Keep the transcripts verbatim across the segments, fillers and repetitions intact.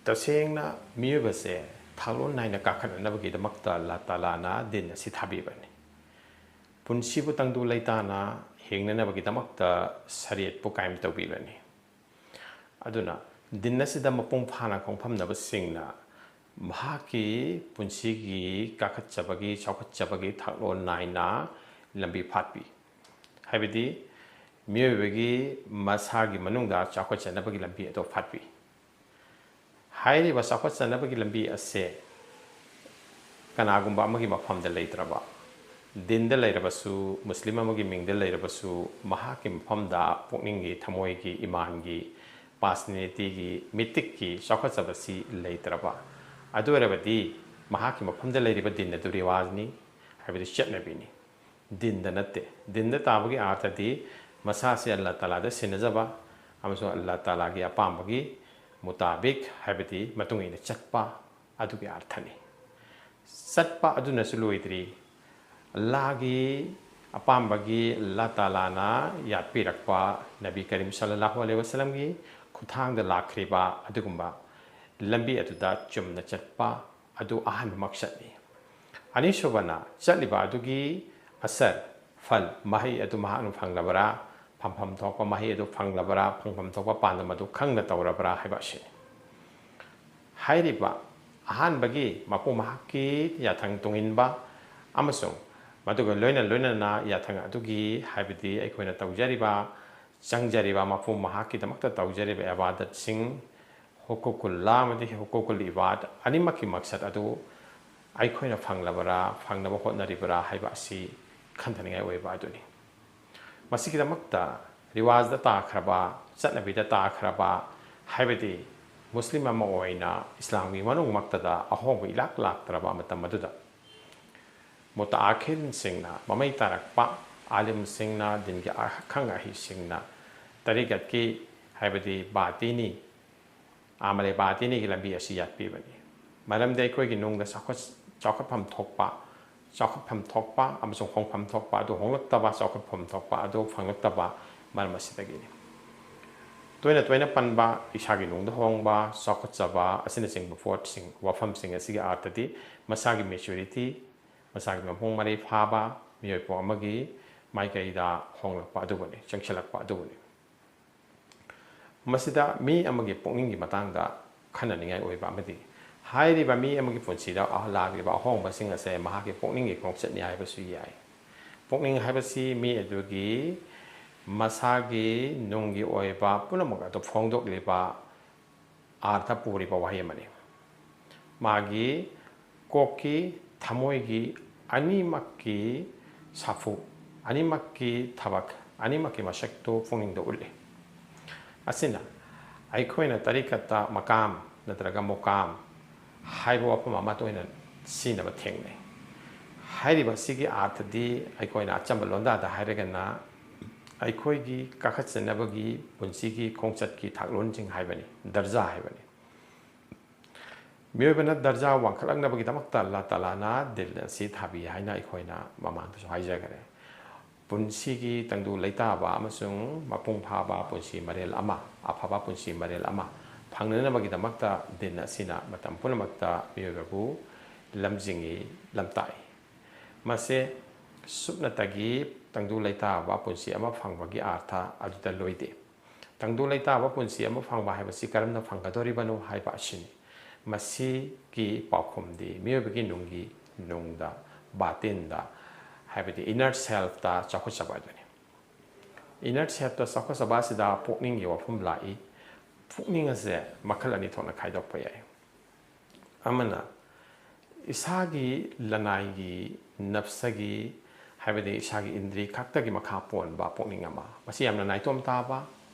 ꯇꯁꯦꯡꯅ ꯃꯤꯑꯣꯏꯕꯁꯦ ꯊꯥꯛꯂꯣꯟ ꯅꯥꯏꯅ ꯀꯥꯈꯠꯅꯅꯕꯒꯤꯗꯃꯛꯇ ꯑꯜꯂꯥ ꯇꯥꯂꯥꯅ ꯗꯤꯟ ꯑꯁꯤ ꯊꯥꯕꯤꯕꯅꯤ꯫ ꯄꯨꯟꯁꯤꯕꯨ ꯇꯪꯗꯨ ꯂꯩꯇꯥꯅ ꯍꯤꯡꯅꯅꯕꯒꯤꯗꯃꯛꯇ ꯁꯔꯤꯌꯠꯄꯨ ꯀꯥꯏꯝ ꯇꯧꯕꯤꯕꯅꯤ꯫ ꯑꯗꯨꯅ ꯗꯤꯟ ꯑꯁꯤꯗ ꯃꯄꯨꯡ ꯐꯥꯅ ꯈꯣꯡꯐꯝꯅꯕꯁꯤꯡꯅ ꯃꯍꯥꯛꯀꯤ ꯄꯨꯟꯁꯤꯒꯤ ꯀꯥꯈꯠꯆꯕꯒꯤ, ꯆꯥꯎꯈꯠꯆꯕꯒꯤ ꯊꯥꯛꯂꯣꯟ ꯅꯥꯏꯅ ꯂꯝꯕꯤ ꯐꯥꯠꯄꯤ꯫ ꯍꯥꯏꯕꯗꯤ ꯃꯤꯑꯣꯏꯕꯒꯤ ꯃꯁꯥꯒꯤ ꯃꯅꯨꯡꯗ ꯆꯥꯎꯈꯠꯆꯅꯕꯒꯤ ꯂꯝꯕꯤ ꯑꯗꯨ ꯐꯥꯠꯄꯤ꯫ ꯍꯥꯏꯔꯤꯕ ꯆꯥꯎꯈꯠꯆꯅꯕꯒꯤ ꯂꯝꯕꯤ ꯑꯁꯦ ꯀꯅꯥꯒꯨꯝꯕ ꯑꯃꯒꯤ ꯃꯐꯝꯗ ꯂꯩꯇ꯭ꯔꯕ, ꯗꯤꯟꯗ ꯂꯩꯔꯕꯁꯨ, ꯃꯨꯁꯂꯤꯝ ꯑꯃꯒꯤ ꯃꯤꯡꯗ ꯂꯩꯔꯕꯁꯨ, ꯃꯍꯥꯛꯀꯤ ꯃꯐꯝꯗ ꯄꯨꯛꯅꯤꯡꯒꯤ, ꯊꯃꯣꯏꯒꯤ, ꯏꯃꯥꯟꯒꯤ, ꯄꯥꯔꯁꯅꯦꯂꯤꯇꯤꯒꯤ, ꯃꯤꯇꯤꯛꯀꯤ ꯆꯥꯎꯈꯠꯆꯕꯁꯤ ꯂꯩꯇ꯭ꯔꯕ, ꯑꯗꯨ ꯑꯣꯏꯔꯕꯗꯤ ꯃꯍꯥꯛꯀꯤ ꯃꯐꯝꯗ ꯂꯩꯔꯤꯕ ꯗꯤꯟ ꯑꯗꯨ ꯔꯤꯋꯥꯖꯅꯤ, ꯍꯥꯏꯕꯗꯤ ꯆꯠꯅꯕꯤꯅꯤ꯫ ꯗꯤꯟꯗ ꯅꯠꯇꯦ꯫ ꯗꯤꯟꯗ ꯇꯥꯕꯒꯤ ꯑꯥꯔꯊꯗꯤ ꯃꯁꯥꯁꯦ ꯑꯜꯂꯥ ꯇꯥꯂꯥꯗ ꯁꯤꯟꯅꯖꯕ ꯑꯃꯁꯨꯡ ꯑꯜꯂꯥ ꯇꯥꯂꯥꯒꯤ ꯑꯄꯥꯝꯕꯒꯤ ꯃꯨꯇꯥꯕꯤꯛ, ꯍꯥꯏꯕꯗꯤ ꯃꯇꯨꯡ ꯏꯟꯅ ꯆꯠꯄ ꯑꯗꯨꯒꯤ ꯑꯥꯔꯊꯅꯤ꯫ ꯆꯠꯄ ꯑꯗꯨꯅꯁꯨ ꯂꯣꯏꯗ꯭ꯔꯤ꯫ ꯑꯜꯂꯥꯒꯤ ꯑꯄꯥꯝꯕꯒꯤ, ꯑꯜꯂꯥ ꯇꯥꯂꯥꯅ ꯌꯥꯠꯄꯤꯔꯛꯄ ꯅꯕꯤ ꯀꯔꯤꯝ ꯁꯜꯂꯜꯂꯥꯍꯨ ꯑꯂꯩꯍꯤ ꯋꯥꯁꯜꯂꯝꯒꯤ ꯈꯨꯠꯊꯥꯡꯗ ꯂꯥꯛꯈ꯭ꯔꯤꯕ ꯑꯗꯨꯒꯨꯝꯕ ꯂꯝꯕꯤ ꯑꯗꯨꯗ ꯆꯨꯝꯅ ꯆꯠꯄ ꯑꯗꯨ ꯑꯍꯥꯟꯕ ꯃꯛꯁꯠꯅꯤ꯫ ꯑꯅꯤꯁꯨꯕꯅ ꯆꯠꯂꯤꯕ ꯑꯗꯨꯒꯤ ꯑꯁꯔ, ꯐꯜ, ꯃꯍꯩ ꯑꯗꯨ ꯃꯍꯥꯛꯅ ꯐꯪꯂꯕꯔꯥ, ꯐꯪꯐꯝ ꯊꯣꯛꯄ ꯃꯍꯩ ꯑꯗꯨ ꯐꯪꯂꯕꯔꯥ, ꯐꯪꯐꯝ ꯊꯣꯛꯄ ꯄꯥꯟꯗꯝ ꯑꯗꯨ ꯈꯪꯅ ꯇꯧꯔꯕ꯭ꯔꯥ ꯍꯥꯏꯕ ꯑꯁꯤꯅꯤ꯫ ꯍꯥꯏꯔꯤꯕ ꯑꯍꯥꯟꯕꯒꯤ ꯃꯄꯨ ꯃꯍꯥꯛꯀꯤ ꯌꯥꯊꯪ ꯇꯨꯡꯏꯟꯕ ꯑꯃꯁꯨꯡ ꯃꯗꯨꯒ ꯂꯣꯏꯅ ꯂꯣꯏꯅꯅ ꯌꯥꯊꯪ ꯑꯗꯨꯒꯤ, ꯍꯥꯏꯕꯗꯤ ꯑꯩꯈꯣꯏꯅ ꯇꯧꯖꯔꯤꯕ, ꯆꯪꯖꯔꯤꯕ, ꯃꯄꯨ ꯃꯍꯥꯛꯀꯤꯗꯃꯛꯇ ꯇꯧꯖꯔꯤꯕ ꯏꯕꯥꯗꯠꯁꯤꯡ, ꯍꯨꯀꯨꯀꯨꯜꯂꯥ ꯑꯃꯗꯤ ꯍꯨꯀꯨꯀꯨꯜ ꯏꯕꯥꯗ ꯑꯅꯤꯃꯛꯀꯤ ꯃꯛꯁꯠ ꯑꯗꯨ ꯑꯩꯈꯣꯏꯅ ꯐꯪꯂꯕꯔꯥ, ꯐꯪꯅꯕ ꯍꯣꯠꯅꯔꯤꯕꯔꯥ ꯍꯥꯏꯕ ꯑꯁꯤ ꯈꯟꯊꯅꯤꯡꯉꯥꯏ ꯑꯣꯏꯕ ꯑꯗꯨꯅꯤ꯫ ꯃꯁꯤꯒꯤꯗꯃꯛꯇ ꯔꯤꯋꯥꯖꯗ ꯇꯥꯈ꯭ꯔꯕ, ꯆꯠꯅꯕꯤꯗ ꯇꯥꯈ꯭ꯔꯕ, ꯍꯥꯏꯕꯗꯤ ꯃꯨꯁꯂꯤꯝ ꯑꯃ ꯑꯣꯏꯅ ꯏꯁꯂꯥꯝꯒꯤ ꯃꯅꯨꯡꯃꯛꯇꯗ ꯑꯍꯣꯡꯕ ꯏꯂꯥꯛ ꯂꯥꯛꯇ꯭ꯔꯕ ꯃꯇꯝ ꯑꯗꯨꯗ, ꯃꯨꯇꯥꯈꯤꯔꯤꯟꯁꯤꯡꯅ, ꯃꯃꯩ ꯇꯥꯔꯛꯄ ꯑꯥꯂꯤꯝꯁꯤꯡꯅ, ꯗꯤꯟꯒꯤ ꯑꯈꯪ ꯑꯍꯩꯁꯤꯡꯅ ꯇꯔꯤꯀꯠꯀꯤ, ꯍꯥꯏꯕꯗꯤ ꯕꯥꯇꯤꯅꯤ, ꯑꯃꯂꯦ ꯕꯥꯇꯤꯅꯤꯒꯤ ꯂꯝꯕꯤ ꯑꯁꯤ ꯌꯥꯠꯄꯤꯕꯅꯤ꯫ ꯃꯔꯝꯗꯤ ꯑꯩꯈꯣꯏꯒꯤ ꯅꯨꯡꯗ ꯆꯥꯎꯈꯠ-, ꯆꯥꯎꯈꯠꯐꯝ ꯊꯣꯛꯄ, ꯆꯥꯎꯈꯠꯐꯝ ꯊꯣꯛꯄ ꯑꯃꯁꯨꯡ ꯍꯣꯡꯐꯝ ꯊꯣꯛꯄ ꯑꯗꯨ ꯍꯣꯡꯂꯛꯇꯕ, ꯆꯥꯎꯈꯠꯐꯝ ꯊꯣꯛꯄ ꯑꯗꯨ ꯐꯪꯂꯛꯇꯕ ꯃꯔꯝ ꯑꯁꯤꯗꯒꯤꯅꯤ꯫ ꯇꯣꯏꯅ ꯇꯣꯏꯅ ꯄꯟꯕ, ꯏꯁꯥꯒꯤ ꯅꯨꯡꯗ ꯍꯣꯡꯕ, ꯆꯥꯎꯈꯠꯆꯕ ꯑꯁꯤꯅꯆꯤꯡꯕ ꯄꯣꯠꯁꯤꯡ, ꯋꯥꯐꯝꯁꯤꯡ ꯑꯁꯤꯒꯤ ꯑꯥꯔꯊꯗꯤ ꯃꯁꯥꯒꯤ maturity, ꯃꯁꯥꯒꯤ ꯃꯄꯨꯡ ꯃꯔꯩ ꯐꯥꯕ ꯃꯤꯑꯣꯏ ꯄꯣꯛ ꯑꯃꯒꯤ ꯃꯥꯏꯀꯩꯗ ꯍꯣꯡꯂꯛꯄ ꯑꯗꯨꯕꯨꯅꯤ, ꯆꯪꯁꯤꯜꯂꯛꯄ ꯑꯗꯨꯕꯨꯅꯤ꯫ ꯃꯁꯤꯗ ꯃꯤ ꯑꯃꯒꯤ ꯄꯨꯛꯅꯤꯡꯒꯤ ꯃꯇꯥꯡꯗ ꯈꯟꯅꯅꯤꯡꯉꯥꯏ ꯑꯣꯏꯕ ꯑꯃꯗꯤ, ꯍꯥꯏꯔꯤꯕ ꯃꯤ ꯑꯃꯒꯤ ꯄꯨꯟꯁꯤꯗ ꯂꯥꯛꯂꯤꯕ ꯑꯍꯣꯡꯕꯁꯤꯡ ꯑꯁꯦ ꯃꯍꯥꯛꯀꯤ ꯄꯨꯛꯅꯤꯡꯒꯤ ꯈꯣꯡꯆꯠꯅꯤ ꯍꯥꯏꯕꯁꯨ ꯌꯥꯏ꯫ ꯄꯨꯛꯅꯤꯡ ꯍꯥꯏꯕꯁꯤ ꯃꯤ ꯑꯗꯨꯒꯤ ꯃꯁꯥꯒꯤ ꯅꯨꯡꯒꯤ ꯑꯣꯏꯕ ꯄꯨꯝꯅꯃꯛ ꯑꯗꯨ ꯐꯣꯡꯗꯣꯛꯂꯤꯕ, ꯑꯥꯔꯊ ꯄꯨꯔꯤꯕ ꯋꯥꯍꯩ ꯑꯃꯅꯤ꯫ ꯃꯥꯒꯤ ꯀꯣꯛꯀꯤ, ꯊꯃꯣꯏꯒꯤ ꯑꯅꯤꯃꯛꯀꯤ ꯁꯥꯐꯨ, ꯑꯅꯤꯃꯛꯀꯤ ꯊꯕꯛ, ꯑꯅꯤꯃꯛꯀꯤ ꯃꯁꯛꯇꯨ ꯄꯨꯛꯅꯤꯡꯗ ꯎꯠꯂꯤ꯫ ꯑꯁꯤꯅ ꯑꯩꯈꯣꯏꯅ ꯇꯔꯤꯀꯠꯇ ꯃꯀꯥꯝ ꯅꯠꯇ꯭ꯔꯒ ꯃꯨꯀꯥꯝ ꯍꯥꯏꯕ ꯋꯥꯐꯝ ꯑꯃ ꯇꯣꯏꯅ ꯁꯤꯖꯤꯟꯅꯕ ꯊꯦꯡꯅꯩ꯫ ꯍꯥꯏꯔꯤꯕ ꯑꯁꯤꯒꯤ ꯑꯥꯔꯊꯗꯤ ꯑꯩꯈꯣꯏꯅ ꯑꯆꯝꯕ ꯂꯣꯟꯗꯥꯗ ꯍꯥꯏꯔꯒꯅ ꯑꯩꯈꯣꯏꯒꯤ ꯀꯥꯈꯠꯆꯅꯕꯒꯤ ꯄꯨꯟꯁꯤꯒꯤ ꯈꯣꯡꯆꯠꯀꯤ ꯊꯥꯛꯂꯣꯟꯁꯤꯡ ꯍꯥꯏꯕꯅꯤ, ꯗꯔꯖꯥ ꯍꯥꯏꯕꯅꯤ꯫ ꯃꯤꯑꯣꯏꯕꯅ ꯗꯔꯖꯥ ꯋꯥꯡꯈꯠꯂꯛꯅꯕꯒꯤꯗꯃꯛꯇ ꯑꯜꯂꯥ ꯇꯥꯂꯥꯅ ꯗꯤꯟ ꯑꯁꯤ ꯊꯥꯕꯤ ꯍꯥꯏꯅ ꯑꯩꯈꯣꯏꯅ ꯃꯃꯥꯡꯗꯁꯨ ꯍꯥꯏꯖꯈꯔꯦ꯫ ꯄꯨꯟꯁꯤꯒꯤ ꯇꯪꯗꯨ ꯂꯩꯇꯥꯕ ꯑꯃꯁꯨꯡ ꯃꯄꯨꯡ ꯐꯥꯕ ꯄꯨꯟꯁꯤ ꯃꯔꯦꯜ ꯑꯃ, ꯑꯐꯕ ꯄꯨꯟꯁꯤ ꯃꯔꯦꯜ ꯑꯃ ꯐꯪꯅꯅꯕꯒꯤꯗꯃꯛꯇ ꯗꯤꯟ ꯑꯁꯤꯅ ꯃꯇꯝ ꯄꯨꯝꯅꯃꯛꯇ ꯃꯤꯑꯣꯏꯕꯕꯨ ꯂꯝꯖꯤꯡꯏ, ꯂꯝꯇꯥꯛꯏ꯫ ꯃꯁꯦ ꯁꯨꯞꯅꯇꯒꯤ ꯇꯪꯗꯨ ꯂꯩꯇꯥꯕ ꯄꯨꯟꯁꯤ ꯑꯃ ꯐꯪꯕꯒꯤ ꯑꯥꯔꯊ ꯑꯗꯨꯗ ꯂꯣꯏꯗꯦ꯫ ꯇꯪꯗꯨ ꯂꯩꯇꯥꯕ ꯄꯨꯟꯁꯤ ꯑꯃ ꯐꯪꯕ ꯍꯥꯏꯕꯁꯤ ꯀꯔꯝꯅ ꯐꯪꯒꯗꯧꯔꯤꯕꯅꯣ ꯍꯥꯏꯕ ꯑꯁꯤꯅꯤ꯫ ꯃꯁꯤꯒꯤ ꯄꯥꯎꯈꯨꯝꯗꯤ ꯃꯤꯑꯣꯏꯕꯒꯤ ꯅꯨꯡꯒꯤ, ꯅꯨꯡꯗ, ꯕꯥꯇꯤꯟꯗ, ꯍꯥꯏꯕꯗꯤ inner selfꯇ ꯆꯥꯎꯈꯠꯆꯕ ꯑꯗꯨꯅꯤ꯫ Inner selfꯇ ꯆꯥꯎꯈꯠꯆꯕ ꯑꯁꯤꯗ ꯄꯨꯛꯅꯤꯡꯒꯤ ꯋꯥꯐꯝ ꯂꯥꯛꯏ꯫ ꯄꯨꯛꯅꯤꯡ ꯑꯁꯦ ꯃꯈꯜ ꯑꯅꯤ ꯊꯣꯛꯅ ꯈꯥꯏꯗꯣꯛꯄ ꯌꯥꯏ꯫ ꯑꯃꯅ ꯏꯁꯥꯒꯤ ꯂꯅꯥꯏꯒꯤ, ꯅꯞꯁꯒꯤ, ꯍꯥꯏꯕꯗꯤ ꯏꯁꯥꯒꯤ ꯏꯟꯗ꯭ꯔꯤ ꯈꯛꯇꯒꯤ ꯃꯈꯥ ꯄꯣꯟꯕ ꯄꯨꯛꯅꯤꯡ ꯑꯃ, ꯃꯁꯤ ꯌꯥꯝꯅ ꯅꯥꯏꯇꯣꯝ ꯇꯥꯕ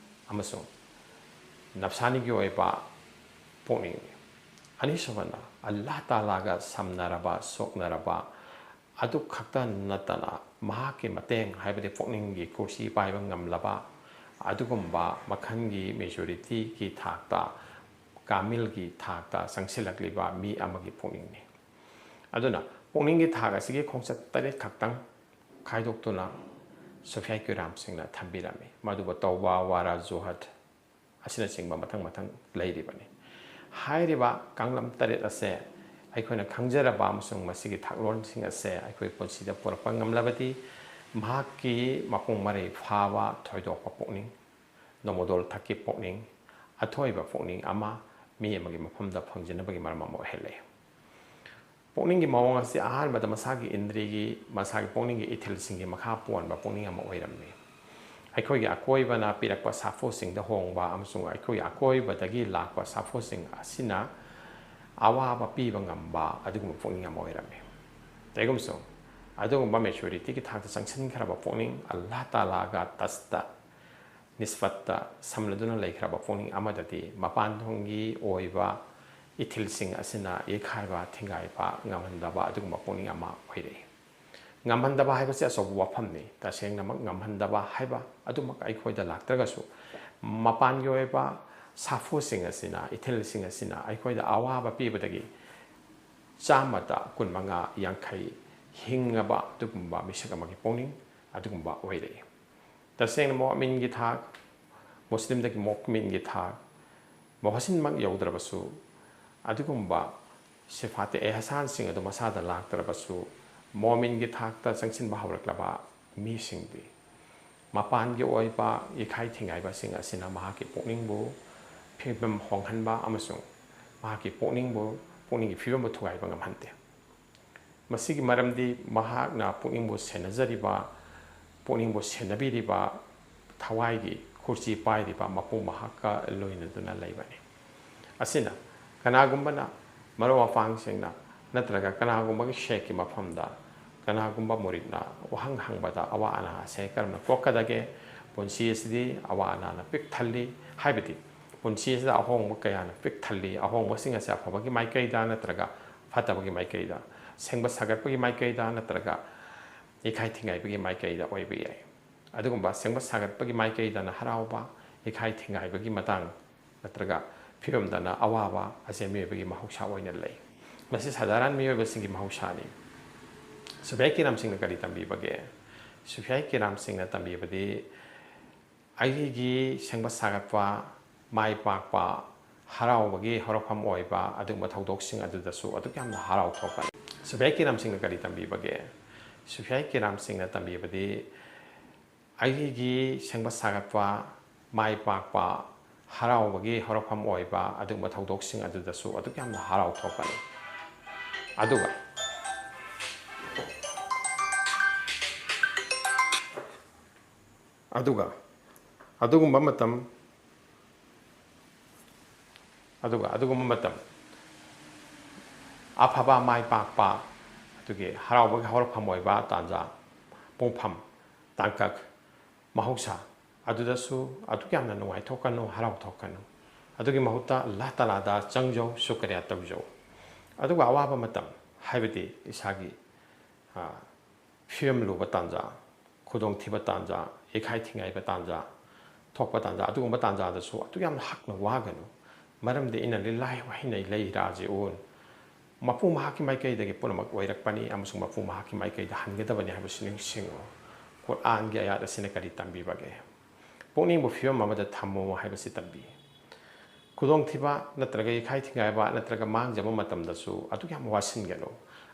ꯑꯃꯁꯨꯡ ꯅꯞꯁꯥꯅꯤꯒꯤ ꯑꯣꯏꯕ ꯄꯨꯛꯅꯤꯡꯅꯤ꯫ ꯑꯅꯤꯁꯨꯕꯅ ꯑꯜꯂꯥꯍ ꯇꯥꯂꯥꯒ ꯁꯝꯅꯔꯕ, ꯁꯣꯛꯅꯔꯕ, ꯑꯗꯨ ꯈꯛꯇ ꯅꯠꯇꯅ ꯃꯍꯥꯛꯀꯤ ꯃꯇꯦꯡ, ꯍꯥꯏꯕꯗꯤ ꯄꯨꯛꯅꯤꯡꯒꯤ ꯀꯨꯔꯁꯤ ꯄꯥꯏꯕ ꯉꯝꯂꯕ ꯑꯗꯨꯒꯨꯝꯕ ꯃꯈꯜꯒꯤ ꯃꯦꯆꯨꯔꯤꯇꯤꯒꯤ ꯊꯥꯛꯇ, ꯀꯥꯃꯤꯜꯒꯤ ꯊꯥꯛꯇ ꯆꯪꯁꯤꯜꯂꯛꯂꯤꯕ ꯃꯤ ꯑꯃꯒꯤ ꯄꯨꯛꯅꯤꯡꯅꯤ꯫ ꯑꯗꯨꯅ ꯄꯨꯛꯅꯤꯡꯒꯤ ꯊꯥꯛ ꯑꯁꯤꯒꯤ ꯈꯣꯡꯆꯠ ꯇꯔꯦꯠ ꯈꯛꯇꯪ ꯈꯥꯏꯗꯣꯛꯇꯨꯅ ꯁꯨꯐꯤꯌꯥ ꯀꯤꯔꯥꯝꯁꯤꯡꯅ ꯊꯝꯕꯤꯔꯝꯃꯤ꯫ ꯃꯗꯨꯕꯨ ꯇꯧꯕ, ꯋꯥꯔꯥ, ꯖꯨꯍꯗ, ꯑꯁꯤꯅꯆꯤꯡꯕ ꯃꯊꯪ ꯃꯊꯪ ꯂꯩꯔꯤꯕꯅꯤ꯫ ꯍꯥꯏꯔꯤꯕ ꯀꯥꯡꯂꯝ ꯇꯔꯦꯠ ꯑꯁꯦ ꯑꯩꯈꯣꯏꯅ ꯈꯪꯖꯔꯕ ꯑꯃꯁꯨꯡ ꯃꯁꯤꯒꯤ ꯊꯥꯛꯂꯣꯟꯁꯤꯡ ꯑꯁꯦ ꯑꯩꯈꯣꯏ ꯄꯨꯟꯁꯤꯗ ꯄꯨꯔꯛꯄ ꯉꯝꯂꯕꯗꯤ, ꯃꯍꯥꯛꯀꯤ ꯃꯄꯨꯡ ꯃꯔꯩ ꯐꯥꯕ ꯊꯣꯏꯗꯣꯛꯄ ꯄꯨꯛꯅꯤꯡ, ꯅꯣꯡꯃꯗꯣꯜ ꯊꯛꯀꯤ ꯄꯨꯛꯅꯤꯡ, ꯑꯊꯣꯏꯕ ꯄꯨꯛꯅꯤꯡ ꯑꯃ ꯃꯤ ꯑꯃꯒꯤ ꯃꯐꯝꯗ ꯐꯪꯖꯅꯕꯒꯤ ꯃꯔꯝ ꯑꯃ ꯑꯣꯏꯍꯜꯂꯤ꯫ ꯄꯨꯛꯅꯤꯡꯒꯤ ꯃꯑꯣꯡ ꯑꯁꯤ ꯑꯍꯥꯟꯕꯗ ꯃꯁꯥꯒꯤ ꯏꯟꯗ꯭ꯔꯤꯒꯤ, ꯃꯁꯥꯒꯤ ꯄꯨꯛꯅꯤꯡꯒꯤ ꯏꯊꯤꯜꯁꯤꯡꯒꯤ ꯃꯈꯥ ꯄꯣꯟꯕ ꯄꯨꯛꯅꯤꯡ ꯑꯃ ꯑꯣꯏꯔꯝꯃꯤ꯫ ꯑꯩꯈꯣꯏꯒꯤ ꯑꯀꯣꯏꯕꯅ ꯄꯤꯔꯛꯄ ꯁꯥꯐꯨꯁꯤꯡꯗ ꯍꯣꯡꯕ ꯑꯃꯁꯨꯡ ꯑꯩꯈꯣꯏꯒꯤ ꯑꯀꯣꯏꯕꯗꯒꯤ ꯂꯥꯛꯄ ꯁꯥꯐꯨꯁꯤꯡ ꯑꯁꯤꯅ ꯑꯋꯥꯕ ꯄꯤꯕ ꯉꯝꯕ ꯑꯗꯨꯒꯨꯝꯕ ꯄꯨꯛꯅꯤꯡ ꯑꯃ ꯑꯣꯏꯔꯝꯃꯤ꯫ ꯀꯔꯤꯒꯨꯝꯕꯁꯨ, ꯑꯗꯨꯒꯨꯝꯕ ꯃꯦꯆꯨꯔꯤꯇꯤꯒꯤ ꯊꯥꯛꯇ ꯆꯪꯁꯤꯟꯈ꯭ꯔꯕ ꯄꯨꯛꯅꯤꯡ, ꯑꯜꯂꯥꯍ ꯇꯥꯂꯥꯒ ꯇꯁꯇ, ꯅꯤꯁꯕꯠꯇ ꯁꯝꯂꯗꯨꯅ ꯂꯩꯈ꯭ꯔꯕ ꯄꯨꯛꯅꯤꯡ ꯑꯃꯗꯗꯤ ꯃꯄꯥꯟꯊꯣꯡꯒꯤ ꯑꯣꯏꯕ ꯏꯊꯤꯜꯁꯤꯡ ꯑꯁꯤꯅ ꯌꯩꯈꯥꯏꯕ, ꯊꯤꯡꯒꯥꯏꯕ ꯉꯝꯍꯟꯗꯕ ꯑꯗꯨꯒꯨꯝꯕ ꯄꯨꯛꯅꯤꯡ ꯑꯃ ꯑꯣꯏꯔꯛꯏ꯫ ꯉꯝꯍꯟꯗꯕ ꯍꯥꯏꯕꯁꯤ ꯑꯆꯧꯕ ꯋꯥꯐꯝꯅꯤ꯫ ꯇꯁꯦꯡꯅꯃꯛ ꯉꯝꯍꯟꯗꯕ ꯍꯥꯏꯕ ꯑꯗꯨꯃꯛ ꯑꯩꯈꯣꯏꯗ ꯂꯥꯛꯇ꯭ꯔꯒꯁꯨ, ꯃꯄꯥꯟꯒꯤ ꯑꯣꯏꯕ ꯁꯥꯐꯨꯁꯤꯡ ꯑꯁꯤꯅ, ꯏꯊꯤꯜꯁꯤꯡ ꯑꯁꯤꯅ ꯑꯩꯈꯣꯏꯗ ꯑꯋꯥꯕ ꯄꯤꯕꯗꯒꯤ ꯆꯥꯝꯃꯗ ꯀꯨꯟꯃꯉꯥ, ꯌꯥꯡꯈꯩ ꯍꯤꯡꯉꯕ ꯑꯗꯨꯒꯨꯝꯕ ꯃꯤꯁꯛ ꯑꯃꯒꯤ ꯄꯨꯛꯅꯤꯡ ꯑꯗꯨꯒꯨꯝꯕ ꯑꯣꯏꯔꯛꯏ꯫ ꯇꯁꯦꯡꯅ ꯃꯣꯃꯤꯟꯒꯤ ꯊꯥꯛ, ꯃꯨꯁꯂꯤꯝꯗꯒꯤ ꯃꯣꯃꯤꯟꯒꯤ ꯊꯥꯛ, ꯃꯨꯍꯁꯤꯟꯃꯛ ꯌꯧꯗ꯭ꯔꯕꯁꯨ, ꯑꯗꯨꯒꯨꯝꯕ ꯁꯤꯐꯥꯇꯦ ꯑꯦꯍꯁꯥꯟꯁꯤꯡ ꯑꯗꯨ ꯃꯁꯥꯗ ꯂꯥꯛꯇ꯭ꯔꯕꯁꯨ, ꯃꯣꯃꯤꯟꯒꯤ ꯊꯥꯛꯇ ꯆꯪꯁꯤꯟꯕ ꯍꯧꯔꯛꯂꯕ ꯃꯤꯁꯤꯡꯗꯤ ꯃꯄꯥꯟꯒꯤ ꯑꯣꯏꯕ ꯌꯩꯈꯥꯏ ꯊꯤꯡꯒꯥꯏꯕꯁꯤꯡ ꯑꯁꯤꯅ ꯃꯍꯥꯛꯀꯤ ꯄꯨꯛꯅꯤꯡꯕꯨ ꯐꯤꯕꯝ ꯍꯣꯡꯍꯟꯕ ꯑꯃꯁꯨꯡ ꯃꯍꯥꯛꯀꯤ ꯄꯨꯛꯅꯤꯡꯕꯨ, ꯄꯨꯛꯅꯤꯡꯒꯤ ꯐꯤꯕꯝꯕꯨ ꯊꯨꯒꯥꯏꯕ ꯉꯝꯍꯟꯗꯦ꯫ ꯃꯁꯤꯒꯤ ꯃꯔꯝꯗꯤ ꯃꯍꯥꯛꯅ ꯄꯨꯛꯅꯤꯡꯕꯨ ꯁꯦꯟꯅꯖꯔꯤꯕ, ꯄꯨꯛꯅꯤꯡꯕꯨ ꯁꯦꯟꯅꯕꯤꯔꯤꯕ, ꯊꯋꯥꯏꯒꯤ ꯈꯨꯔꯆꯤ ꯄꯥꯏꯔꯤꯕ ꯃꯄꯨ ꯃꯍꯥꯛꯀ ꯂꯣꯏꯅꯗꯨꯅ ꯂꯩꯕꯅꯤ꯫ ꯑꯁꯤꯅ ꯀꯅꯥꯒꯨꯝꯕꯅ, ꯃꯔꯨꯞ ꯃꯄꯥꯡꯁꯤꯡꯅ ꯅꯠꯇ꯭ꯔꯒ ꯀꯅꯥꯒꯨꯝꯕꯒꯤ ꯁꯦꯛꯀꯤ ꯃꯐꯝꯗ ꯀꯅꯥꯒꯨꯝꯕ ꯃꯨꯔꯤꯗꯅ ꯋꯥꯍꯪ ꯍꯪꯕꯗ ꯑꯋꯥ ꯑꯅꯥ ꯑꯁꯦ ꯀꯔꯝꯅ ꯀꯣꯛꯀꯗꯒꯦ? ꯄꯨꯟꯁꯤ ꯑꯁꯤꯗꯤ ꯑꯋꯥ ꯑꯅꯥꯅ ꯄꯤꯛ ꯊꯜꯂꯤ꯫ ꯍꯥꯏꯕꯗꯤ ꯄꯨꯟꯁꯤ ꯑꯁꯤꯗ ꯑꯍꯣꯡꯕ ꯀꯌꯥꯅ ꯄꯤꯛ ꯊꯜꯂꯤ꯫ ꯑꯍꯣꯡꯕꯁꯤꯡ ꯑꯁꯦ ꯑꯐꯕꯒꯤ ꯃꯥꯏꯀꯩꯗ ꯅꯠꯇ꯭ꯔꯒ ꯐꯠꯇꯕꯒꯤ ꯃꯥꯏꯀꯩꯗ, ꯁꯦꯝꯒꯠ ꯁꯥꯒꯠꯄꯒꯤ ꯃꯥꯏꯀꯩꯗ ꯅꯠꯇ꯭ꯔꯒ ꯌꯩꯈꯥꯏ ꯊꯤꯡꯒꯥꯏꯕꯒꯤ ꯃꯥꯏꯀꯩꯗ ꯑꯣꯏꯕ ꯌꯥꯏ꯫ ꯑꯗꯨꯒꯨꯝꯕ ꯁꯦꯝꯒꯠ ꯁꯥꯒꯠꯄꯒꯤ ꯃꯥꯏꯀꯩꯗꯅ ꯍꯔꯥꯎꯕ, ꯌꯩꯈꯥꯏ ꯊꯤꯡꯒꯥꯏꯕꯒꯤ ꯃꯇꯥꯡ ꯅꯠꯇ꯭ꯔꯒ ꯐꯤꯕꯝꯗꯅ ꯑꯋꯥꯕ ꯑꯁꯦ ꯃꯤꯑꯣꯏꯕꯒꯤ ꯃꯍꯧꯁꯥ ꯑꯣꯏꯅ ꯂꯩ꯫ ꯃꯁꯤ ꯁꯥꯙꯥꯔꯟ ꯃꯤꯑꯣꯏꯕꯁꯤꯡꯒꯤ ꯃꯍꯧꯁꯥꯅꯤ꯫ ꯁꯨꯐꯤꯌꯥ ꯀꯤꯔꯥꯝꯁꯤꯡꯅ ꯀꯔꯤ ꯇꯝꯕꯤꯕꯒꯦ? ꯁꯨꯐꯤꯌꯥ ꯀꯤꯔꯥꯝꯁꯤꯡꯅ ꯇꯝꯕꯤꯕꯗꯤ ꯑꯩꯒꯤ ꯁꯦꯝꯒꯠ ꯁꯥꯒꯠꯄ, ꯃꯥꯏ ꯄꯥꯛꯄ, ꯍꯔꯥꯎꯕꯒꯤ ꯍꯧꯔꯛꯐꯝ ꯑꯣꯏꯕ ꯑꯗꯨꯒꯨꯝꯕ ꯊꯧꯗꯣꯛꯁꯤꯡ ꯑꯗꯨꯗꯁꯨ ꯑꯗꯨꯛ ꯌꯥꯝꯅ ꯍꯔꯥꯎ ꯊꯣꯛꯀꯅꯤ꯫ ꯁꯨꯐꯤꯌꯥ ꯀꯤꯔꯥꯝꯁꯤꯡꯅ ꯀꯔꯤ ꯇꯝꯕꯤꯕꯒꯦ? ꯁꯨꯐꯤꯌꯥ ꯀꯤꯔꯥꯝꯁꯤꯡꯅ ꯇꯝꯕꯤꯕꯗꯤ ꯑꯩꯒꯤ ꯁꯦꯝꯒꯠ ꯁꯥꯒꯠꯄ, ꯃꯥꯏ ꯄꯥꯛꯄ, ꯍꯔꯥꯎꯕꯒꯤ ꯍꯧꯔꯛꯐꯝ ꯑꯣꯏꯕ ꯑꯗꯨꯒꯨꯝꯕ ꯊꯧꯗꯣꯛꯁꯤꯡ ꯑꯗꯨꯗꯁꯨ ꯑꯗꯨꯛ ꯌꯥꯝꯅ ꯍꯔꯥꯎ ꯊꯣꯛꯀꯅꯤ꯫ ꯑꯗꯨꯒ ꯑꯗꯨꯒ ꯑꯗꯨꯒꯨꯝꯕ ꯃꯇꯝ ꯑꯗꯨꯒ ꯑꯗꯨꯒꯨꯝꯕ ꯃꯇꯝ ꯑꯐꯕ, ꯃꯥꯏ ꯄꯥꯛꯄ, ꯑꯗꯨꯒꯤ ꯍꯔꯥꯎꯕꯒꯤ ꯍꯧꯔꯛꯐꯝ ꯑꯣꯏꯕ ꯇꯥꯟꯖꯥ, ꯄꯨꯡꯐꯝ, ꯇꯥꯡꯀꯛ, ꯃꯍꯧꯁꯥ ꯑꯗꯨꯗꯁꯨ ꯑꯗꯨꯛ ꯌꯥꯝꯅ ꯅꯨꯡꯉꯥꯏꯊꯣꯛꯀꯅꯨ, ꯍꯔꯥꯎꯊꯣꯛꯀꯅꯨ꯫ ꯑꯗꯨꯒꯤ ꯃꯍꯨꯠꯇ ꯑꯜꯂꯥꯍ ꯇꯥꯂꯥꯗ ꯆꯪꯖꯧ, ꯁꯨꯀ꯭ꯔꯤꯌꯥ ꯇꯧꯖꯧ꯫ ꯑꯗꯨꯒ ꯑꯋꯥꯕ ꯃꯇꯝ, ꯍꯥꯏꯕꯗꯤ ꯏꯁꯥꯒꯤ, ꯑ, ꯐꯤꯕꯝ ꯂꯨꯕ ꯇꯥꯟꯖꯥ, ꯈꯨꯗꯣꯡꯊꯤꯕ ꯇꯥꯟꯖꯥ, ꯌꯩꯈꯥꯏ ꯊꯤꯡꯒꯥꯏꯕ ꯇꯥꯟꯖꯥ, ꯊꯣꯛꯄ ꯇꯥꯟꯖꯥ, ꯑꯗꯨꯒꯨꯝꯕ ꯇꯥꯟꯖꯥꯗꯁꯨ ꯑꯗꯨꯛ ꯌꯥꯝꯅ ꯍꯛꯅ ꯋꯥꯒꯅꯨ꯫ ꯃꯔꯝꯗꯤ "ꯏꯟꯅ ꯂꯤꯜꯂꯥꯍꯤ ꯋꯥ ꯏꯟꯅ ꯏꯂꯩꯍꯤ ꯔꯥꯖꯤꯎꯟ", ꯃꯄꯨ ꯃꯍꯥꯛꯀꯤ ꯃꯥꯏꯀꯩꯗꯒꯤ ꯄꯨꯝꯅꯃꯛ ꯑꯣꯏꯔꯛꯄꯅꯤ ꯑꯃꯁꯨꯡ ꯃꯄꯨ ꯃꯍꯥꯛꯀꯤ ꯃꯥꯏꯀꯩꯗ ꯍꯟꯒꯗꯕꯅꯤ ꯍꯥꯏꯕꯁꯤ ꯅꯤꯡꯁꯤꯡꯉꯨ꯫ ꯀꯨꯔꯥꯟꯒꯤ ꯑꯌꯥꯠ ꯑꯁꯤꯅ ꯀꯔꯤ ꯇꯝꯕꯤꯕꯒꯦ? ꯄꯨꯛꯅꯤꯡꯕꯨ ꯐꯤꯕꯝ ꯑꯃꯗ ꯊꯝꯃꯨ ꯍꯥꯏꯕꯁꯤ ꯇꯝꯕꯤ꯫ ꯈꯨꯗꯣꯡꯊꯤꯕ ꯅꯠꯇ꯭ꯔꯒ ꯌꯩꯈꯥꯏ ꯊꯤꯡꯒꯥꯏꯕ ꯅꯠꯇ꯭ꯔꯒ ꯃꯥꯡꯖꯕ ꯃꯇꯝꯗꯁꯨ ꯑꯗꯨꯛ ꯌꯥꯝ ꯋꯥꯁꯤꯟꯒꯅꯨ꯫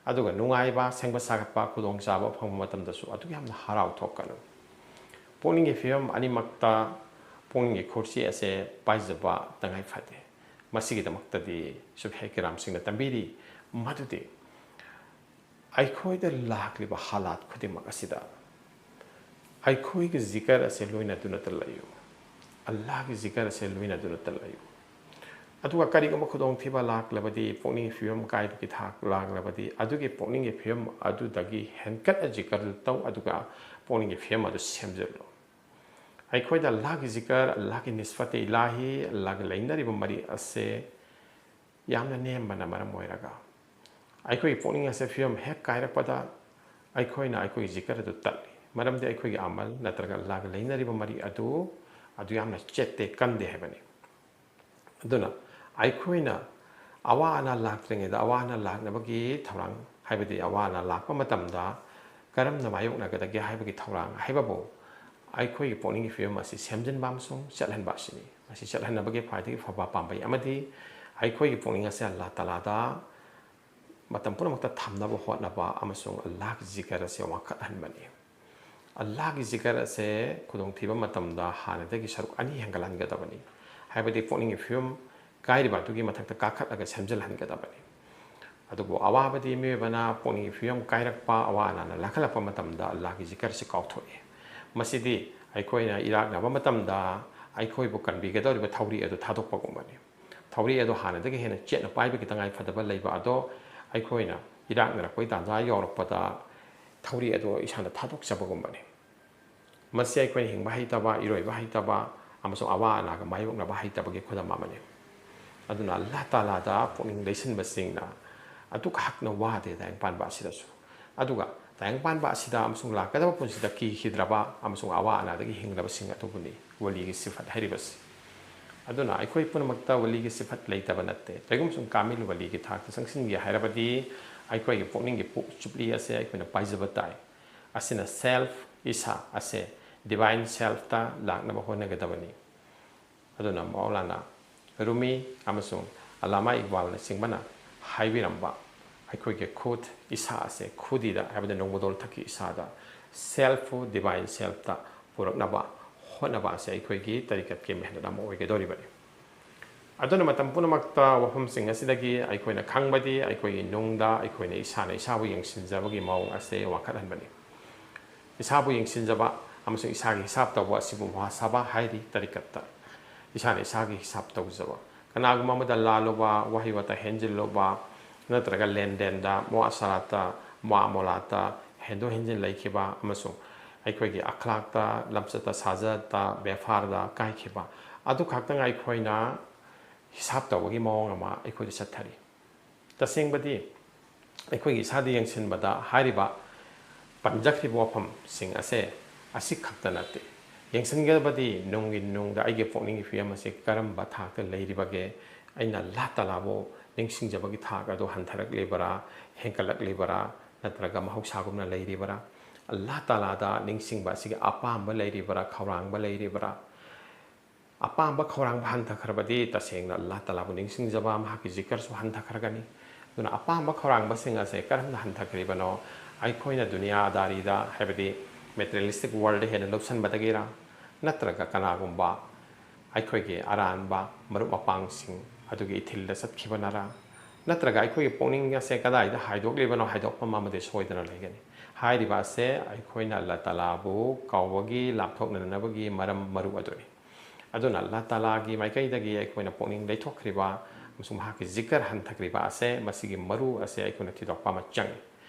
ꯑꯗꯨꯒ ꯅꯨꯡꯉꯥꯏꯕ, ꯁꯦꯝꯒꯠ ꯁꯥꯒꯠꯄ, ꯈꯨꯗꯣꯡꯆꯥꯕ ꯐꯪꯕ ꯃꯇꯝꯗꯁꯨ ꯑꯗꯨꯛ ꯌꯥꯝꯅ ꯍꯔꯥꯎ ꯊꯣꯛꯀꯅꯨ꯫ ꯄꯨꯛꯅꯤꯡꯒꯤ ꯐꯤꯕꯝ ꯑꯅꯤꯃꯛꯇ ꯄꯨꯛꯅꯤꯡꯒꯤ ꯈꯨꯔꯆꯤ ꯑꯁꯦ ꯄꯥꯏꯖꯕ ꯇꯉꯥꯏ ꯐꯗꯦ꯫ ꯃꯁꯤꯒꯤꯗꯃꯛꯇꯗꯤ ꯁꯨꯐꯤꯌꯥ ꯀꯤꯔꯥꯝꯁꯤꯡꯅ ꯇꯝꯕꯤꯔꯤ ꯃꯗꯨꯗꯤ ꯑꯩꯈꯣꯏꯗ ꯂꯥꯛꯂꯤꯕ ꯍꯥꯂꯥꯠ ꯈꯨꯗꯤꯡꯃꯛ ꯑꯁꯤꯗ ꯑꯩꯈꯣꯏꯒꯤ ꯖꯤꯀꯔ ꯑꯁꯦ ꯂꯣꯏꯅꯗꯨꯅꯇ ꯂꯩꯌꯨ꯫ ꯑꯜꯂꯥꯍꯒꯤ ꯖꯤꯀꯔ ꯑꯁꯦ ꯂꯣꯏꯅꯗꯨꯅꯇ ꯂꯩꯌꯨ꯫ ꯑꯗꯨꯒ ꯀꯔꯤꯒꯨꯝꯕ ꯈꯨꯗꯣꯡꯊꯤꯕ ꯂꯥꯛꯂꯕꯗꯤ, ꯄꯨꯛꯅꯤꯡ ꯐꯤꯕꯝ ꯀꯥꯏꯕꯒꯤ ꯊꯥꯛ ꯂꯥꯛꯂꯕꯗꯤ, ꯑꯗꯨꯒꯤ ꯄꯨꯛꯅꯤꯡꯒꯤ ꯐꯤꯕꯝ ꯑꯗꯨꯗꯒꯤ ꯍꯦꯟꯀꯠꯅ ꯖꯤꯀꯔ ꯇꯧ, ꯑꯗꯨꯒ ꯄꯨꯛꯅꯤꯡꯒꯤ ꯐꯤꯕꯝ ꯑꯗꯨ ꯁꯦꯝꯖꯤꯜꯂꯨ꯫ ꯑꯩꯈꯣꯏꯗ ꯑꯜꯂꯥꯍꯒꯤ ꯖꯤꯀꯔ, ꯑꯜꯂꯥꯍꯒꯤ ꯅꯤꯁꯕꯇ ꯏꯂꯥꯍꯤ, ꯑꯜꯂꯥꯍꯒ ꯂꯩꯅꯔꯤꯕ ꯃꯔꯤ ꯑꯁꯦ ꯌꯥꯝꯅ ꯅꯦꯝꯕꯅ ꯃꯔꯝ ꯑꯣꯏꯔꯒ ꯑꯩꯈꯣꯏꯒꯤ ꯄꯨꯛꯅꯤꯡ ꯑꯁꯦ ꯐꯤꯕꯝ ꯍꯦꯛ ꯀꯥꯏꯔꯛꯄꯗ ꯑꯩꯈꯣꯏꯅ ꯑꯩꯈꯣꯏꯒꯤ ꯖꯤꯀꯔ ꯑꯗꯨ ꯇꯠꯂꯤ꯫ ꯃꯔꯝꯗꯤ ꯑꯩꯈꯣꯏꯒꯤ ꯑꯃꯜ ꯅꯠꯇ꯭ꯔꯒ ꯑꯜꯂꯥꯍꯒ ꯂꯩꯅꯔꯤꯕ ꯃꯔꯤ ꯑꯗꯨ, ꯑꯗꯨ ꯌꯥꯝꯅ ꯆꯦꯠꯇꯦ, ꯀꯟꯗꯦ ꯍꯥꯏꯕꯅꯤ꯫ ꯑꯗꯨꯅ ꯑꯩꯈꯣꯏꯅ ꯑꯋꯥ ꯑꯅꯥ ꯂꯥꯛꯇ꯭ꯔꯤꯉꯩꯗ ꯑꯋꯥ ꯑꯅꯥ ꯂꯥꯛꯅꯕꯒꯤ ꯊꯧꯔꯥꯡ, ꯍꯥꯏꯕꯗꯤ ꯑꯋꯥ ꯑꯅꯥ ꯂꯥꯛꯄ ꯃꯇꯝꯗ ꯀꯔꯝꯅ ꯃꯥꯌꯣꯛꯅꯒꯗꯒꯦ ꯍꯥꯏꯕꯒꯤ ꯊꯧꯔꯥꯡ ꯍꯥꯏꯕꯕꯨ ꯑꯩꯈꯣꯏꯒꯤ ꯄꯨꯛꯅꯤꯡꯒꯤ ꯐꯤꯕꯝ ꯑꯁꯤ ꯁꯦꯝꯖꯤꯟꯕ ꯑꯃꯁꯨꯡ ꯆꯠꯍꯟꯕ ꯑꯁꯤꯅꯤ꯫ ꯑꯁꯤ ꯆꯠꯍꯟꯅꯕꯒꯤ ꯈ꯭ꯋꯥꯏꯗꯒꯤ ꯐꯕ ꯄꯥꯝꯕꯩ ꯑꯃꯗꯤ ꯑꯩꯈꯣꯏꯒꯤ ꯄꯨꯛꯅꯤꯡ ꯑꯁꯦ ꯑꯜꯂꯥꯍ ꯇꯥꯂꯥꯗ ꯃꯇꯝ ꯄꯨꯝꯅꯃꯛꯇ ꯊꯝꯅꯕ ꯍꯣꯠꯅꯕ ꯑꯃꯁꯨꯡ ꯑꯜꯂꯥꯍꯒꯤ ꯖꯤꯀꯔ ꯑꯁꯦ ꯋꯥꯡꯈꯠꯍꯟꯕꯅꯤ꯫ ꯑꯜꯂꯥꯍꯒꯤ ꯖꯤꯀꯔ ꯑꯁꯦ ꯈꯨꯗꯣꯡꯊꯤꯕ ꯃꯇꯝꯗ ꯍꯥꯟꯅꯗꯒꯤ ꯁꯔꯨꯛ ꯑꯅꯤ ꯍꯦꯟꯒꯠꯍꯟꯒꯗꯕꯅꯤ, ꯍꯥꯏꯕꯗꯤ ꯄꯨꯛꯅꯤꯡꯒꯤ ꯐꯤꯕꯝ ꯀꯥꯏꯔꯤꯕ ꯑꯗꯨꯒꯤ ꯃꯊꯛꯇ ꯀꯥꯈꯠꯂꯒ ꯁꯦꯝꯖꯤꯜꯍꯟꯒꯗꯕꯅꯤ꯫ ꯑꯗꯨꯕꯨ ꯑꯋꯥꯕꯗꯤ ꯃꯤꯑꯣꯏꯕꯅ ꯄꯨꯛꯅꯤꯡꯒꯤ ꯐꯤꯕꯝ ꯀꯥꯏꯔꯛꯄ, ꯑꯋꯥ ꯑꯅꯥꯅ ꯂꯥꯛꯈꯠꯂꯛꯄ ꯃꯇꯝꯗ ꯑꯜꯂꯥꯍꯒꯤ ꯖꯤꯀꯔ ꯑꯁꯤ ꯀꯥꯎꯊꯣꯛꯏ꯫ ꯃꯁꯤꯗꯤ ꯑꯩꯈꯣꯏꯅ ꯏꯔꯥꯛꯅꯕ ꯃꯇꯝꯗ ꯑꯩꯈꯣꯏꯕꯨ ꯀꯟꯕꯤꯒꯗꯧꯔꯤꯕ ꯊꯧꯔꯤ ꯑꯗꯨ ꯊꯥꯗꯣꯛꯄꯒꯨꯝꯕꯅꯤ꯫ ꯊꯧꯔꯤ ꯑꯗꯨ ꯍꯥꯟꯅꯗꯒꯤ ꯍꯦꯟꯅ ꯆꯦꯠꯅ ꯄꯥꯏꯕꯒꯤ ꯇꯉꯥꯏ ꯐꯗꯕ ꯂꯩꯕ ꯑꯗꯣ ꯑꯩꯈꯣꯏꯅ ꯏꯔꯥꯛꯅꯔꯛꯄꯒꯤ ꯇꯥꯟꯖꯥ ꯌꯧꯔꯛꯄꯗ ꯊꯧꯔꯤ ꯑꯗꯨ ꯏꯁꯥꯅ ꯊꯥꯗꯣꯛꯆꯕꯒꯨꯝꯕꯅꯤ꯫ ꯃꯁꯤ ꯑꯩꯈꯣꯏꯅ ꯍꯤꯡꯕ ꯍꯩꯇꯕ, ꯏꯔꯣꯏꯕ ꯍꯩꯇꯕ ꯑꯃꯁꯨꯡ ꯑꯋꯥ ꯑꯅꯥꯒ ꯃꯥꯌꯣꯛꯅꯕ ꯍꯩꯇꯕꯒꯤ ꯈꯨꯗꯝ ꯑꯃꯅꯤ꯫ ꯑꯗꯨꯅ ꯑꯜꯂꯥꯍ ꯇꯥꯂꯥꯗ ꯄꯨꯛꯅꯤꯡ ꯂꯩꯁꯤꯟꯕꯁꯤꯡꯅ ꯑꯗꯨꯛ ꯍꯛꯅ ꯋꯥꯗꯦ ꯇꯥꯏꯕꯪꯄꯥꯟꯕ ꯑꯁꯤꯗꯁꯨ꯫ ꯑꯗꯨꯒ ꯇꯥꯏꯕꯪꯄꯥꯟꯕ ꯑꯁꯤꯗ ꯑꯃꯁꯨꯡ ꯂꯥꯛꯀꯗꯕ ꯄꯨꯟꯁꯤꯗ ꯀꯤꯈꯤꯗ꯭ꯔꯕ ꯑꯃꯁꯨꯡ ꯑꯋꯥ ꯑꯅꯥꯗꯒꯤ ꯍꯤꯡꯂꯕꯁꯤꯡ ꯑꯗꯨꯕꯨꯅꯤ ꯋꯂꯤꯒꯤ ꯁꯤꯐꯠ ꯍꯥꯏꯔꯤꯕꯁꯤ꯫ ꯑꯗꯨꯅ ꯑꯩꯈꯣꯏ ꯄꯨꯝꯅꯃꯛꯇ ꯋꯂꯤꯒꯤ ꯁꯤꯐꯠ ꯂꯩꯇꯕ ꯅꯠꯇꯦ꯫ ꯀꯔꯤꯒꯨꯝꯕ ꯁꯨꯝ ꯀꯥꯃꯤꯜ ꯋꯂꯤꯒꯤ ꯊꯥꯛꯇ ꯆꯪꯁꯤꯟꯒꯦ ꯍꯥꯏꯔꯕꯗꯤ ꯑꯩꯈꯣꯏꯒꯤ ꯄꯨꯛꯅꯤꯡꯒꯤ ꯄꯨ-, ꯆꯨꯞꯂꯤ ꯑꯁꯦ ꯑꯩꯈꯣꯏꯅ ꯄꯥꯏꯖꯕ ꯇꯥꯏ꯫ ꯑꯁꯤꯅ self, ꯏꯁꯥ, ꯑꯁꯦ divine selfꯇ ꯂꯥꯛꯅꯕ ꯍꯣꯠꯅꯒꯗꯕꯅꯤ꯫ ꯑꯗꯨꯅ ꯃꯧꯂꯥꯅꯥ ꯔꯨꯃꯤ ꯑꯃꯁꯨꯡ ꯑꯂꯥꯃꯥ ꯏꯛꯕꯥꯜꯅꯆꯤꯡꯕꯅ ꯍꯥꯏꯕꯤꯔꯝꯕ ꯑꯩꯈꯣꯏꯒꯤ ꯈꯨꯗ, ꯏꯁꯥ ꯑꯁꯦ ꯈꯨꯗꯤꯗ, ꯍꯥꯏꯕꯗꯤ ꯅꯣꯡꯃꯗꯣꯜ ꯊꯛꯀꯤ ꯏꯁꯥꯗ selfꯄꯨ divine selfꯇ ꯄꯨꯔꯛꯅꯕ ꯍꯣꯠꯅꯕ ꯑꯁꯦ ꯑꯩꯈꯣꯏꯒꯤ ꯇꯔꯤꯀꯠꯀꯤ ꯃꯦꯍꯅꯠ ꯑꯃ ꯑꯣꯏꯒꯗꯧꯔꯤꯕꯅꯤ꯫ ꯑꯗꯨꯅ ꯃꯇꯝ ꯄꯨꯝꯅꯃꯛꯇ ꯋꯥꯐꯝꯁꯤꯡ ꯑꯁꯤꯗꯒꯤ ꯑꯩꯈꯣꯏꯅ ꯈꯪꯕꯗꯤ ꯑꯩꯈꯣꯏꯒꯤ ꯅꯨꯡꯗ ꯑꯩꯈꯣꯏꯅ ꯏꯁꯥꯅ ꯏꯁꯥꯕꯨ ꯌꯦꯡꯁꯤꯟꯖꯕꯒꯤ ꯃꯑꯣꯡ ꯑꯁꯦ ꯋꯥꯡꯈꯠꯍꯟꯕꯅꯤ꯫ ꯏꯁꯥꯕꯨ ꯌꯦꯡꯁꯤꯟꯖꯕ ꯑꯃꯁꯨꯡ ꯏꯁꯥꯒꯤ ꯍꯤꯁꯥꯕ ꯇꯧꯕ ꯑꯁꯤꯕꯨ ꯃꯨꯍꯥꯁꯥꯕꯥ ꯍꯥꯏꯔꯤ ꯇꯔꯤꯀꯠꯇ꯫ ꯏꯁꯥꯅ ꯏꯁꯥꯒꯤ ꯍꯤꯁꯥꯕ ꯇꯧꯖꯕ꯫ ꯀꯅꯥꯒꯨꯝꯕ ꯑꯃꯗ ꯂꯥꯜꯂꯨꯕ, ꯋꯥꯍꯩ ꯋꯥꯇꯥ ꯍꯦꯟꯖꯤꯜꯂꯨꯕ, ꯅꯠꯇ꯭ꯔꯒ ꯂꯦꯟꯗꯦꯟꯗ, ꯃꯨꯑꯥꯁꯥꯔꯥꯠꯇ, ꯃꯨꯑꯥꯃꯣꯂꯥꯠꯇ ꯍꯦꯟꯗꯣꯛ ꯍꯦꯟꯖꯤꯟ ꯂꯩꯈꯤꯕ ꯑꯃꯁꯨꯡ ꯑꯩꯈꯣꯏꯒꯤ ꯑꯈ꯭ꯂꯥꯛꯇ, ꯂꯝꯆꯠꯇ ꯁꯥꯖꯠꯇ, ꯕꯦꯐꯥꯔꯗ ꯀꯥꯏꯈꯤꯕ, ꯑꯗꯨ ꯈꯛꯇꯪ ꯑꯩꯈꯣꯏꯅ ꯍꯤꯁꯥꯕ ꯇꯧꯕꯒꯤ ꯃꯑꯣꯡ ꯑꯃ ꯑꯩꯈꯣꯏꯗ ꯆꯠꯊꯔꯤ꯫ ꯇꯁꯦꯡꯕꯗꯤ ꯑꯩꯈꯣꯏꯒꯤ ꯏꯁꯥꯗ ꯌꯦꯡꯁꯤꯟꯕꯗ ꯍꯥꯏꯔꯤꯕ ꯄꯟꯖꯈ꯭ꯔꯤꯕ ꯋꯥꯐꯝꯁꯤꯡ ꯑꯁꯦ ꯑꯁꯤ ꯈꯛꯇ ꯅꯠꯇꯦ꯫ ꯌꯦꯡꯁꯤꯟꯒꯗꯕꯗꯤ ꯅꯨꯡꯒꯤ ꯅꯨꯡꯗ ꯑꯩꯒꯤ ꯄꯨꯛꯅꯤꯡꯒꯤ ꯐꯤꯕꯝ ꯑꯁꯤ ꯀꯔꯝꯕ ꯊꯥꯛꯇ ꯂꯩꯔꯤꯕꯒꯦ? ꯑꯩꯅ ꯑꯜꯂꯥꯍ ꯇꯥꯂꯥꯕꯨ ꯅꯤꯡꯁꯤꯡꯖꯕꯒꯤ ꯊꯥꯛ ꯑꯗꯨ ꯍꯟꯊꯔꯛꯂꯤꯕꯔꯥ, ꯍꯦꯟꯒꯠꯂꯛꯂꯤꯕꯔꯥ, ꯅꯠꯇ꯭ꯔꯒ ꯃꯍꯧꯁꯥꯒꯨꯝꯅ ꯂꯩꯔꯤꯕꯔꯥ? ꯑꯜꯂꯥꯍ ꯇꯥꯂꯥꯗ ꯅꯤꯡꯁꯤꯡꯕ ꯑꯁꯤꯒꯤ ꯑꯄꯥꯝꯕ ꯂꯩꯔꯤꯕꯔꯥ, ꯈꯧꯔꯥꯡꯕ ꯂꯩꯔꯤꯕꯔꯥ? ꯑꯄꯥꯝꯕ ꯈꯧꯔꯥꯡꯕ ꯍꯟꯊꯈ꯭ꯔꯕꯗꯤ ꯇꯁꯦꯡꯅ ꯑꯜꯂꯥꯍ ꯇꯥꯂꯥꯕꯨ ꯅꯤꯡꯁꯤꯡꯖꯕ, ꯃꯍꯥꯛꯀꯤ ꯖꯤꯀꯔꯁꯨ ꯍꯟꯊꯈ꯭ꯔꯒꯅꯤ꯫ ꯑꯗꯨꯅ ꯑꯄꯥꯝꯕ ꯈꯧꯔꯥꯡꯕꯁꯤꯡ ꯑꯁꯦ ꯀꯔꯝꯅ ꯍꯟꯊꯈ꯭ꯔꯤꯕꯅꯣ? ꯑꯩꯈꯣꯏꯅ ꯗꯨꯅꯤꯌꯥꯗꯥꯔꯤꯗ, ꯍꯥꯏꯕꯗꯤ materialistic world ꯍꯦꯟꯅ ꯂꯧꯁꯤꯟꯕꯗꯒꯤꯔꯥ? ꯅꯠꯇ꯭ꯔꯒ ꯀꯅꯥꯒꯨꯝꯕ ꯑꯩꯈꯣꯏꯒꯤ ꯑꯔꯥꯟꯕ ꯃꯔꯨꯞ ꯃꯄꯥꯡꯁꯤꯡ ꯑꯗꯨꯒꯤ ꯏꯊꯤꯜꯗ ꯆꯠꯈꯤꯕꯅꯔꯥ? ꯅꯠꯇ꯭ꯔꯒ ꯑꯩꯈꯣꯏꯒꯤ ꯄꯨꯛꯅꯤꯡ ꯑꯁꯦ ꯀꯗꯥꯏꯗ ꯍꯥꯏꯗꯣꯛꯂꯤꯕꯅꯣ? ꯍꯥꯏꯗꯣꯛꯐꯝ ꯑꯃꯗꯤ ꯁꯣꯏꯗꯅ ꯂꯩꯒꯅꯤ꯫ ꯍꯥꯏꯔꯤꯕ ꯑꯁꯦ ꯑꯩꯈꯣꯏꯅ ꯑꯜꯂꯥꯍ ꯇꯥꯂꯥꯕꯨ ꯀꯥꯎꯕꯒꯤ ꯂꯥꯞꯊꯣꯛꯅꯅꯕꯒꯤ ꯃꯔꯝ ꯃꯔꯨ ꯑꯗꯨꯅꯤ꯫ ꯑꯗꯨꯅ ꯑꯜꯂꯥꯍ ꯇꯥꯂꯥꯒꯤ ꯃꯥꯏꯀꯩꯗꯒꯤ ꯑꯩꯈꯣꯏꯅ ꯄꯨꯛꯅꯤꯡ ꯂꯩꯊꯣꯛꯈ꯭ꯔꯤꯕ ꯑꯃꯁꯨꯡ ꯃꯍꯥꯛꯀꯤ ꯖꯤꯀꯔ ꯍꯟꯊꯈ꯭ꯔꯤꯕ ꯑꯁꯦ, ꯃꯁꯤꯒꯤ ꯃꯔꯨ ꯑꯁꯦ ꯑꯩꯈꯣꯏꯅ ꯊꯤꯗꯣꯛꯄ ꯑꯃ ꯆꯪꯏ꯫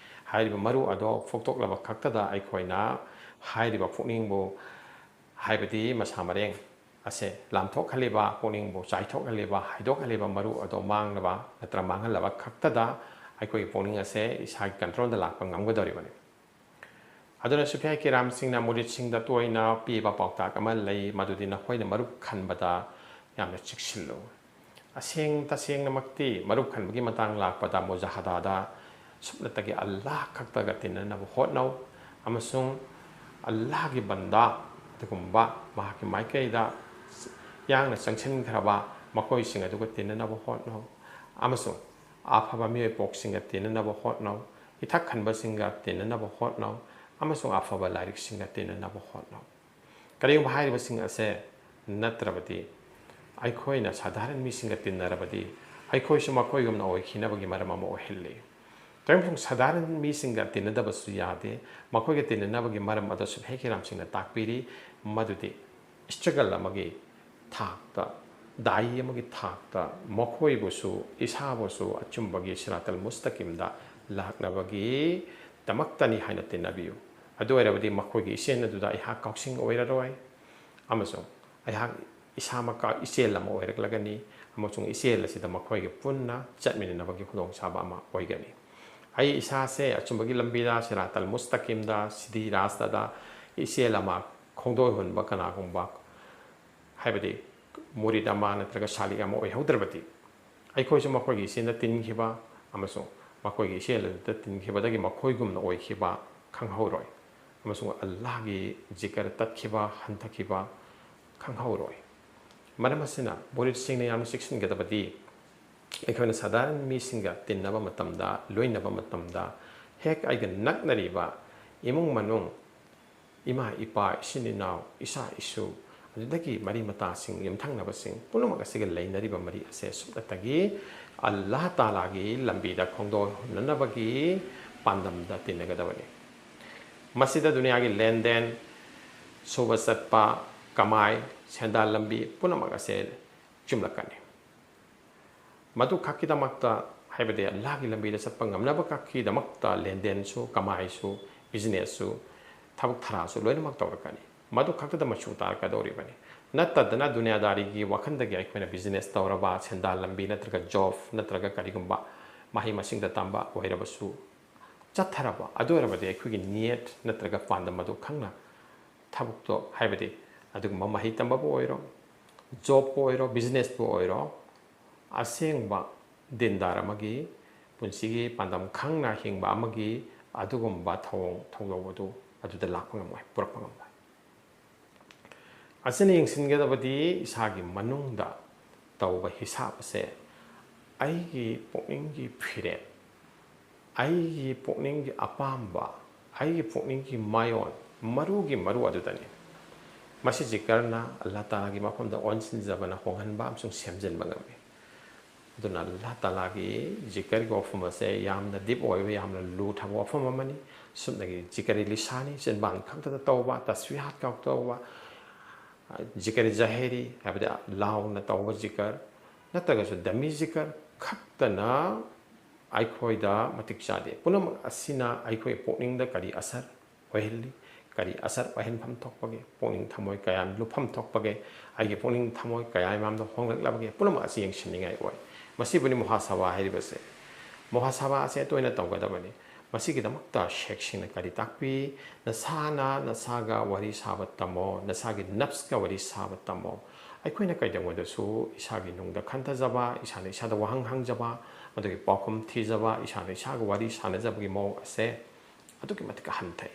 ꯍꯥꯏꯔꯤꯕ ꯃꯔꯨ ꯑꯗꯣ ꯐꯣꯛꯇꯣꯛꯂꯕ ꯈꯛꯇꯗ ꯑꯩꯈꯣꯏꯅ ꯍꯥꯏꯔꯤꯕ ꯄꯨꯛꯅꯤꯡꯕꯨ, ꯍꯥꯏꯕꯗꯤ ꯃꯁꯥ ꯃꯔꯦꯡ ꯑꯁꯦ ꯂꯥꯝꯊꯣꯛꯍꯜꯂꯤꯕ, ꯄꯨꯛꯅꯤꯡꯕꯨ ꯆꯥꯏꯊꯣꯛꯍꯜꯂꯤꯕ, ꯍꯥꯏꯗꯣꯛꯍꯜꯂꯤꯕ ꯃꯔꯨ ꯑꯗꯣ ꯃꯥꯡꯅꯕ ꯅꯠꯇ꯭ꯔ ꯃꯥꯡꯍꯜꯂꯕ ꯈꯛꯇꯗ ꯑꯩꯈꯣꯏꯒꯤ ꯄꯨꯛꯅꯤꯡ ꯑꯁꯦ ꯏꯁꯥꯒꯤ ꯀꯟꯇ꯭ꯔꯣꯜꯗ ꯂꯥꯛꯄ ꯉꯝꯒꯗꯧꯔꯤꯕꯅꯤ꯫ ꯑꯗꯨꯅ ꯁꯨꯐꯤꯌꯥ ꯀꯤꯔꯥꯝꯁꯤꯡꯅ ꯃꯨꯔꯤꯠꯁꯤꯡꯗ ꯇꯣꯏꯅ ꯄꯤꯕ ꯄꯥꯎꯇꯥꯛ ꯑꯃ ꯂꯩ, ꯃꯗꯨꯗꯤ ꯅꯈꯣꯏꯅ ꯃꯔꯨꯞ ꯈꯟꯕꯗ ꯌꯥꯝꯅ ꯆꯦꯛꯁꯤꯜꯂꯨ꯫ ꯑꯁꯦꯡ ꯇꯁꯦꯡꯅꯃꯛꯇꯤ ꯃꯔꯨꯞ ꯈꯟꯕꯒꯤ ꯃꯇꯥꯡ ꯂꯥꯛꯄꯗ ꯃꯨꯖꯥꯍꯗꯥꯗ ꯁꯨꯞꯅꯇꯒꯤ ꯑꯜꯂꯥꯍ ꯈꯛꯇꯒ ꯇꯤꯟꯅꯅꯕ ꯍꯣꯠꯅꯧ, ꯑꯃꯁꯨꯡ ꯑꯜꯂꯥꯍꯒꯤ ꯕꯟꯗꯥ, ꯑꯗꯨꯒꯨꯝꯕ ꯃꯍꯥꯛꯀꯤ ꯃꯥꯏꯀꯩꯗ ꯌꯥꯡꯅ ꯆꯪꯁꯤꯟꯈ꯭ꯔꯕ ꯃꯈꯣꯏꯁꯤꯡ ꯑꯗꯨꯒ ꯇꯤꯟꯅꯅꯕ ꯍꯣꯠꯅꯧ, ꯑꯃꯁꯨꯡ ꯑꯐꯕ ꯃꯤꯑꯣꯏ ꯄꯣꯛꯁꯤꯡꯒ ꯇꯤꯟꯅꯅꯕ ꯍꯣꯠꯅꯧ, ꯏꯊꯛ ꯈꯟꯕꯁꯤꯡꯒ ꯇꯤꯟꯅꯅꯕ ꯍꯣꯠꯅꯧ, ꯑꯃꯁꯨꯡ ꯑꯐꯕ ꯂꯥꯏꯔꯤꯛꯁꯤꯡꯒ ꯇꯤꯟꯅꯅꯕ ꯍꯣꯠꯅꯧ꯫ ꯀꯔꯤꯒꯨꯝꯕ ꯍꯥꯏꯔꯤꯕꯁꯤꯡ ꯑꯁꯦ ꯅꯠꯇ꯭ꯔꯕꯗꯤ, ꯑꯩꯈꯣꯏꯅ ꯁꯥꯙꯥꯔꯟ ꯃꯤꯁꯤꯡꯒ ꯇꯤꯟꯅꯔꯕꯗꯤ, ꯑꯩꯈꯣꯏꯁꯨ ꯃꯈꯣꯏꯒꯨꯝꯅ ꯑꯣꯏꯈꯤꯅꯕꯒꯤ ꯃꯔꯝ ꯑꯃ ꯑꯣꯏꯍꯜꯂꯤ꯫ ꯇꯧꯏꯒꯨꯝꯕꯁꯨꯡ ꯁꯥꯙꯥꯔꯟ ꯃꯤꯁꯤꯡꯒ ꯇꯤꯟꯅꯗꯕꯁꯨ ꯌꯥꯗꯦ꯫ ꯃꯈꯣꯏꯒ ꯇꯤꯟꯅꯅꯕꯒꯤ ꯃꯔꯝ ꯑꯗꯨ ꯁꯨꯐꯤꯌꯥ ꯀꯤꯔꯥꯝꯁꯤꯡꯅ ꯇꯥꯛꯄꯤꯔꯤ, ꯃꯗꯨꯗꯤ struggle ꯑꯃꯒꯤ ꯊꯥꯛꯇ, ꯗꯥꯏ ꯑꯃꯒꯤ ꯊꯥꯛꯇ ꯃꯈꯣꯏꯕꯨꯁꯨ, ꯏꯁꯥꯕꯨꯁꯨ ꯑꯆꯨꯝꯕꯒꯤ ꯁꯤꯔꯥꯇꯜ ꯃꯨꯁꯇꯀꯤꯝꯗ ꯂꯥꯛꯅꯕꯒꯤꯗꯃꯛꯇꯅꯤ ꯍꯥꯏꯅ ꯇꯤꯟꯅꯕꯤꯌꯨ꯫ ꯑꯗꯨ ꯑꯣꯏꯔꯕꯗꯤ ꯃꯈꯣꯏꯒꯤ ꯏꯆꯦꯜ ꯑꯗꯨꯗ ꯑꯩꯍꯥꯛ ꯀꯥꯎꯁꯤꯡ ꯑꯣꯏꯔꯔꯣꯏ, ꯑꯃꯁꯨꯡ ꯑꯩꯍꯥꯛ ꯏꯁꯥꯃꯛꯀ ꯏꯆꯦꯜ ꯑꯃ ꯑꯣꯏꯔꯛꯂꯒꯅꯤ, ꯑꯃꯁꯨꯡ ꯏꯆꯦꯜ ꯑꯁꯤꯗ ꯃꯈꯣꯏꯒ ꯄꯨꯟꯅ ꯆꯠꯃꯤꯟꯅꯅꯕꯒꯤ ꯈꯨꯗꯣꯡꯆꯥꯕ ꯑꯃ ꯑꯣꯏꯒꯅꯤ꯫ ꯑꯩ ꯏꯁꯥꯁꯦ ꯑꯆꯨꯝꯕꯒꯤ ꯂꯝꯕꯤꯗ, ꯁꯤꯔꯥꯇꯜ ꯃꯨꯁꯇꯀꯤꯝꯗ, ꯁꯤꯗꯤ ꯔꯥꯁꯇꯗ ꯏꯆꯦꯜ ꯑꯃ ꯈꯣꯡꯗꯣꯏ ꯍꯨꯟꯕ ꯀꯅꯥꯒꯨꯝꯕ, ꯍꯥꯏꯕꯗꯤ ꯃꯨꯔꯤꯗ ꯑꯃ ꯅꯠꯇ꯭ꯔꯒ ꯁꯥꯂꯤꯛ ꯑꯃ ꯑꯣꯏꯍꯧꯗ꯭ꯔꯕꯗꯤ, ꯑꯩꯈꯣꯏꯁꯨ ꯃꯈꯣꯏꯒꯤ ꯏꯆꯦꯜꯗ ꯇꯤꯟꯈꯤꯕ ꯑꯃꯁꯨꯡ ꯃꯈꯣꯏꯒꯤ ꯏꯆꯦꯜ ꯑꯗꯨꯗ ꯇꯤꯟꯈꯤꯕꯗꯒꯤ ꯃꯈꯣꯏꯒꯨꯝꯅ ꯑꯣꯏꯈꯤꯕ ꯈꯪꯍꯧꯔꯣꯏ, ꯑꯃꯁꯨꯡ ꯑꯜꯂꯥꯍꯒꯤ ꯖꯤꯀꯔ ꯇꯠꯈꯤꯕ, ꯍꯟꯊꯈꯤꯕ ꯈꯪꯍꯧꯔꯣꯏ꯫ ꯃꯔꯝ ꯑꯁꯤꯅ ꯕꯣꯔꯤꯠꯁꯤꯡꯅ ꯌꯥꯝꯅ ꯆꯦꯛꯁꯤꯟꯒꯗꯕꯗꯤ, ꯑꯩꯈꯣꯏꯅ ꯁꯥꯙꯥꯔꯟ ꯃꯤꯁꯤꯡꯒ ꯇꯤꯟꯅꯕ ꯃꯇꯝꯗ, ꯂꯣꯏꯅꯕ ꯃꯇꯝꯗ, ꯍꯦꯛ ꯑꯩꯒ ꯅꯛꯅꯔꯤꯕ ꯏꯃꯨꯡ ꯃꯅꯨꯡ, ꯏꯃꯥ ꯏꯄꯥ, ꯏꯆꯤꯟ ꯏꯅꯥꯎ, ꯏꯆꯥ ꯏꯁꯨ, ꯑꯗꯨꯗꯒꯤ ꯃꯔꯤ ꯃꯇꯥꯁꯤꯡ, ꯌꯨꯝꯊꯪꯅꯕꯁꯤꯡ ꯄꯨꯝꯅꯃꯛ ꯑꯁꯤꯒ ꯂꯩꯅꯔꯤꯕ ꯃꯔꯤ ꯑꯁꯦ ꯁꯨꯞꯅꯇꯒꯤ ꯑꯜꯂꯥꯍ ꯇꯥꯂꯥꯒꯤ ꯂꯝꯕꯤꯗ ꯈꯣꯡꯗꯣꯏꯅꯅꯕꯒꯤ ꯄꯥꯟꯗꯝꯗ ꯇꯤꯟꯅꯒꯗꯕꯅꯤ꯫ ꯃꯁꯤꯗ ꯗꯨꯅꯤꯌꯥꯒꯤ ꯂꯦꯟꯗꯦꯟ, ꯁꯨꯕ ꯆꯠꯄ, ꯀꯃꯥꯏ, ꯁꯦꯟꯗꯥꯟ ꯂꯝꯕꯤ ꯄꯨꯝꯅꯃꯛ ꯑꯁꯦ ꯆꯨꯝꯂꯛꯀꯅꯤ꯫ ꯃꯗꯨ ꯈꯛꯀꯤꯗꯃꯛꯇ, ꯍꯥꯏꯕꯗꯤ ꯑꯜꯂꯥꯍꯒꯤ ꯂꯝꯕꯤꯗ ꯆꯠꯄ ꯉꯝꯅꯕ ꯈꯛꯀꯤꯗꯃꯛꯇ ꯂꯦꯟꯗꯦꯟꯁꯨ, ꯀꯃꯥꯏꯁꯨ, ꯕꯤꯖꯤꯅꯦꯁꯁꯨ, ꯊꯕꯛ ꯊꯔꯥꯁꯨ ꯂꯣꯏꯅꯃꯛ ꯇꯧꯔꯛꯀꯅꯤ꯫ ꯃꯗꯨ ꯈꯛꯇꯗ ꯃꯆꯨ ꯇꯥꯔꯛꯀꯗꯧꯔꯤꯕꯅꯤ꯫ ꯅꯠꯇꯗꯅ ꯗꯨꯅꯤꯌꯥꯗꯥꯔꯤꯒꯤ ꯋꯥꯈꯜꯗꯒꯤ ꯑꯩꯈꯣꯏꯅ ꯕꯤꯖꯤꯅꯦꯁ ꯇꯧꯔꯕ, ꯁꯦꯟꯗꯥꯟ ꯂꯝꯕꯤ ꯅꯠꯇ꯭ꯔꯒ ꯖꯣꯕ ꯅꯠꯇ꯭ꯔꯒ ꯀꯔꯤꯒꯨꯝꯕ ꯃꯍꯩ ꯃꯁꯤꯡꯗ ꯇꯝꯕ ꯑꯣꯏꯔꯕꯁꯨ, ꯆꯠꯊꯔꯕ ꯑꯗꯨ ꯑꯣꯏꯔꯕꯗꯤ ꯑꯩꯈꯣꯏꯒꯤ ꯅꯤꯌꯠ ꯅꯠꯇ꯭ꯔꯒ ꯄꯥꯟꯗꯝ ꯑꯗꯨ ꯈꯪꯅ ꯊꯕꯛꯇꯣ, ꯍꯥꯏꯕꯗꯤ ꯑꯗꯨꯒꯨꯝꯕ ꯃꯍꯩ ꯇꯝꯕꯕꯨ ꯑꯣꯏꯔꯣ, ꯖꯣꯕꯄꯨ ꯑꯣꯏꯔꯣ, ꯕꯤꯖꯤꯅꯦꯁꯄꯨ ꯑꯣꯏꯔꯣ, ꯑꯁꯦꯡꯕ ꯗꯤꯟꯗꯥꯔ ꯑꯃꯒꯤ ꯄꯨꯟꯁꯤꯒꯤ ꯄꯥꯟꯗꯝ ꯈꯪꯅ ꯍꯤꯡꯕ ꯑꯃꯒꯤ ꯑꯗꯨꯒꯨꯝꯕ ꯊꯧꯑꯣꯡ ꯊꯧꯗꯧ ꯑꯗꯨ ꯑꯗꯨꯗ ꯂꯥꯛꯄ ꯉꯝꯃꯣꯏ, ꯄꯨꯔꯛꯄ ꯉꯝꯃꯣꯏ꯫ ꯑꯁꯤꯅ ꯌꯦꯡꯁꯤꯟꯒꯗꯕꯗꯤ ꯏꯁꯥꯒꯤ ꯃꯅꯨꯡꯗ ꯇꯧꯕ ꯍꯤꯁꯥꯞ ꯑꯁꯦ ꯑꯩꯒꯤ ꯄꯨꯛꯅꯤꯡꯒꯤ ꯐꯤꯔꯦꯞ, ꯑꯩꯒꯤ ꯄꯨꯛꯅꯤꯡꯒꯤ ꯑꯄꯥꯝꯕ, ꯑꯩꯒꯤ ꯄꯨꯛꯅꯤꯡꯒꯤ ꯃꯥꯏꯑꯣꯟ, ꯃꯔꯨꯒꯤ ꯃꯔꯨ ꯑꯗꯨꯗꯅꯤ꯫ ꯃꯁꯤ ꯖꯤꯀꯔꯅ ꯑꯜꯂꯥꯍ ꯇꯥꯂꯥꯒꯤ ꯃꯐꯝꯗ ꯑꯣꯟꯁꯤꯟꯖꯕꯅ ꯍꯣꯡꯍꯟꯕ ꯑꯃꯁꯨꯡ ꯁꯦꯝꯖꯤꯟꯕ ꯉꯝꯃꯤ꯫ ꯑꯗꯨꯅ ꯑꯜꯂꯥꯍ ꯇꯥꯂꯥꯒꯤ ꯖꯤꯀꯔꯒꯤ ꯋꯥꯐꯝ ꯑꯁꯦ ꯌꯥꯝꯅ ꯗꯤꯞ ꯑꯣꯏꯕ, ꯌꯥꯝꯅ ꯂꯨꯊꯕ ꯋꯥꯐꯝ ꯑꯃꯅꯤ꯫ ꯁꯨꯞꯅꯒꯤ ꯖꯤꯀꯔꯤ ꯂꯤꯁꯥꯅꯤ, ꯆꯤꯟꯕꯥꯟ ꯈꯛꯇꯗ ꯇꯧꯕ, ꯇꯁꯕꯤꯍꯥꯠ ꯈꯛ ꯇꯧꯕ, ꯖꯤꯀꯔꯤ ꯖꯍꯦꯔꯤ, ꯍꯥꯏꯕꯗꯤ ꯂꯥꯎꯅ ꯇꯧꯕ ꯖꯤꯀꯔ, ꯅꯠꯇ꯭ꯔꯒꯁꯨ ꯗꯃꯤ ꯖꯤꯀꯔ ꯈꯛꯇꯅ ꯑꯩꯈꯣꯏꯗ ꯃꯇꯤꯛ ꯆꯥꯗꯦ꯫ ꯄꯨꯝꯅꯃꯛ ꯑꯁꯤꯅ ꯑꯩꯈꯣꯏ ꯄꯨꯛꯅꯤꯡꯗ ꯀꯔꯤ ꯑꯁꯔ ꯑꯣꯏꯍꯜꯂꯤ? ꯀꯔꯤ ꯑꯁꯔ ꯑꯣꯏꯍꯟꯐꯝ ꯊꯣꯛꯄꯒꯦ? ꯄꯨꯛꯅꯤꯡ ꯊꯃꯣꯏ ꯀꯌꯥꯝ ꯂꯨꯞꯐꯝ ꯊꯣꯛꯄꯒꯦ? ꯑꯩꯒꯤ ꯄꯨꯛꯅꯤꯡ ꯊꯃꯣꯏ ꯀꯌꯥꯝ ꯌꯥꯝꯅ ꯍꯣꯡꯂꯛꯂꯕꯒꯦ? ꯄꯨꯝꯅꯃꯛ ꯑꯁꯤ ꯌꯦꯡꯁꯤꯟꯅꯤꯡꯉꯥꯏ ꯑꯣꯏ꯫ ꯃꯁꯤꯕꯨꯅꯤ ꯃꯨꯍꯥꯁꯥꯕꯥ ꯍꯥꯏꯔꯤꯕꯁꯦ꯫ ꯃꯨꯍꯥꯁꯥꯕꯥ ꯑꯁꯦ ꯇꯣꯏꯅ ꯇꯧꯒꯗꯕꯅꯤ꯫ ꯃꯁꯤꯒꯤꯗꯃꯛꯇ ꯁꯦꯈꯁꯤꯡꯅ ꯀꯔꯤ ꯇꯥꯛꯄꯤ? ꯅꯁꯥꯅ ꯅꯁꯥꯒ ꯋꯥꯔꯤ ꯁꯥꯕ ꯇꯝꯃꯣ, ꯅꯁꯥꯒꯤ ꯅꯞꯁꯀ ꯋꯥꯔꯤ ꯁꯥꯕ ꯇꯝꯃꯣ꯫ ꯑꯩꯈꯣꯏꯅ ꯀꯩꯗꯧꯉꯩꯗꯁꯨ ꯏꯁꯥꯒꯤ ꯅꯨꯡꯗ ꯈꯟꯊꯖꯕ, ꯏꯁꯥꯅ ꯏꯁꯥꯗ ꯋꯥꯍꯪ ꯍꯪꯖꯕ, ꯃꯗꯨꯒꯤ ꯄꯥꯎꯈꯨꯝ ꯊꯤꯖꯕ, ꯏꯁꯥꯅ ꯏꯁꯥꯒ ꯋꯥꯔꯤ ꯁꯥꯟꯅꯖꯕꯒꯤ ꯃꯑꯣꯡ ꯑꯁꯦ ꯑꯗꯨꯛꯀꯤ ꯃꯇꯤꯛ ꯍꯟꯊꯩ꯫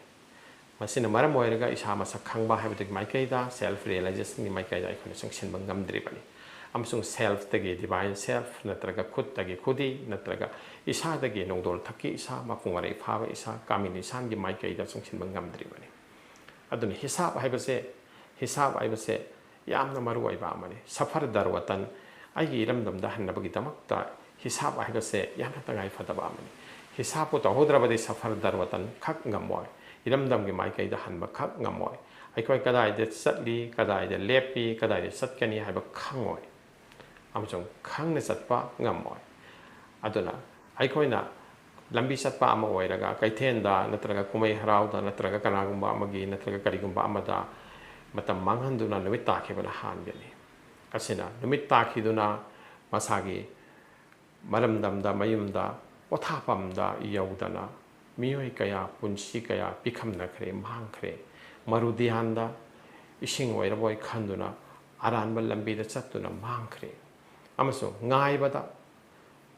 ꯃꯁꯤꯅ ꯃꯔꯝ ꯑꯣꯏꯔꯒ ꯏꯁꯥ ꯃꯁꯛ ꯈꯪꯕ ꯍꯥꯏꯕꯗꯨꯒꯤ ꯃꯥꯏꯀꯩꯗ, self realizationꯒꯤ ꯃꯥꯏꯀꯩꯗ ꯑꯩꯈꯣꯏꯅ ꯆꯪꯁꯤꯟꯕ ꯉꯝꯗ꯭ꯔꯤꯕꯅꯤ꯫ ꯑꯃꯁꯨꯡ selfꯇꯒꯤ divine self ꯅꯠꯇ꯭ꯔꯒ ꯈꯨꯠꯇꯒꯤ ꯈꯨꯗꯤ ꯅꯠꯇ꯭ꯔꯒ ꯏꯁꯥꯗꯒꯤ ꯅꯣꯡꯗꯣꯜ ꯊꯛꯀꯤ ꯏꯁꯥ, ꯃꯄꯨꯡ ꯃꯔꯩ ꯐꯥꯕ ꯏꯁꯥ, ꯀꯥꯃꯤꯟ ꯏꯁꯥꯟꯒꯤ ꯃꯥꯏꯀꯩꯗ ꯆꯪꯁꯤꯟꯕ ꯉꯝꯗ꯭ꯔꯤꯕꯅꯤ꯫ ꯑꯗꯨꯅ ꯍꯤꯁꯥꯕ ꯍꯥꯏꯕꯁꯦ, ꯍꯤꯁꯥꯕ ꯍꯥꯏꯕꯁꯦ ꯌꯥꯝꯅ ꯃꯔꯨ ꯑꯣꯏꯕ ꯑꯃꯅꯤ꯫ ꯁꯐꯔ ꯗꯔ ꯋꯇꯟ, ꯑꯩꯒꯤ ꯏꯔꯝꯗꯝꯗ ꯍꯟꯅꯕꯒꯤꯗꯃꯛꯇ ꯍꯤꯁꯥꯕ ꯍꯥꯏꯕꯁꯦ ꯌꯥꯝꯅ ꯇꯉꯥꯏ ꯐꯗꯕ ꯑꯃꯅꯤ꯫ ꯍꯤꯁꯥꯕꯄꯨ ꯇꯧꯍꯧꯗ꯭ꯔꯕꯗꯤ ꯁꯐꯔ ꯗꯔ ꯋꯇꯟ ꯈꯛ ꯉꯝꯃꯣꯏ, ꯏꯔꯝꯗꯝꯒꯤ ꯃꯥꯏꯀꯩꯗ ꯍꯟꯕ ꯈꯛ ꯉꯝꯃꯣꯏ꯫ ꯑꯩꯈꯣꯏ ꯀꯗꯥꯏꯗ ꯆꯠꯂꯤ, ꯀꯗꯥꯏꯗ ꯂꯦꯞꯄꯤ, ꯀꯗꯥꯏꯗ ꯆꯠꯀꯅꯤ ꯍꯥꯏꯕ ꯈꯪꯉꯣꯏ, ꯑꯃꯁꯨꯡ ꯈꯪꯅ ꯆꯠꯄ ꯉꯝꯃꯣꯏ꯫ ꯑꯗꯨꯅ ꯑꯩꯈꯣꯏꯅ ꯂꯝꯕꯤ ꯆꯠꯄ ꯑꯃ ꯑꯣꯏꯔꯒ ꯀꯩꯊꯦꯜꯗ ꯅꯠꯇ꯭ꯔꯒ ꯀꯨꯝꯍꯩ ꯍꯔꯥꯎꯗ ꯅꯠꯇ꯭ꯔꯒ ꯀꯅꯥꯒꯨꯝꯕ ꯑꯃꯒꯤ ꯅꯠꯇ꯭ꯔꯒ ꯀꯔꯤꯒꯨꯝꯕ ꯑꯃꯗ ꯃꯇꯝ ꯃꯥꯡꯍꯟꯗꯨꯅ ꯅꯨꯃꯤꯠ ꯇꯥꯈꯤꯕꯅ ꯍꯥꯟꯒꯅꯤ꯫ ꯑꯁꯤꯅ ꯅꯨꯃꯤꯠ ꯇꯥꯈꯤꯗꯨꯅ ꯃꯁꯥꯒꯤ ꯃꯔꯝꯗꯝꯗ, ꯃꯌꯨꯝꯗ, ꯄꯣꯊꯥꯐꯝꯗ ꯌꯧꯗꯅ ꯃꯤꯑꯣꯏ ꯀꯌꯥ, ꯄꯨꯟꯁꯤ ꯀꯌꯥ ꯄꯤꯈꯝꯅꯈ꯭ꯔꯦ, ꯃꯥꯡꯈ꯭ꯔꯦ꯫ ꯃꯔꯨ ꯙ꯭ꯌꯥꯟꯗ ꯏꯁꯤꯡ ꯑꯣꯏꯔꯕꯣꯏ ꯈꯟꯗꯨꯅ ꯑꯔꯥꯟꯕ ꯂꯝꯕꯤꯗ ꯆꯠꯇꯨꯅ ꯃꯥꯡꯈ꯭ꯔꯦ꯫ ꯑꯃꯁꯨꯡ ꯉꯥꯏꯕꯗ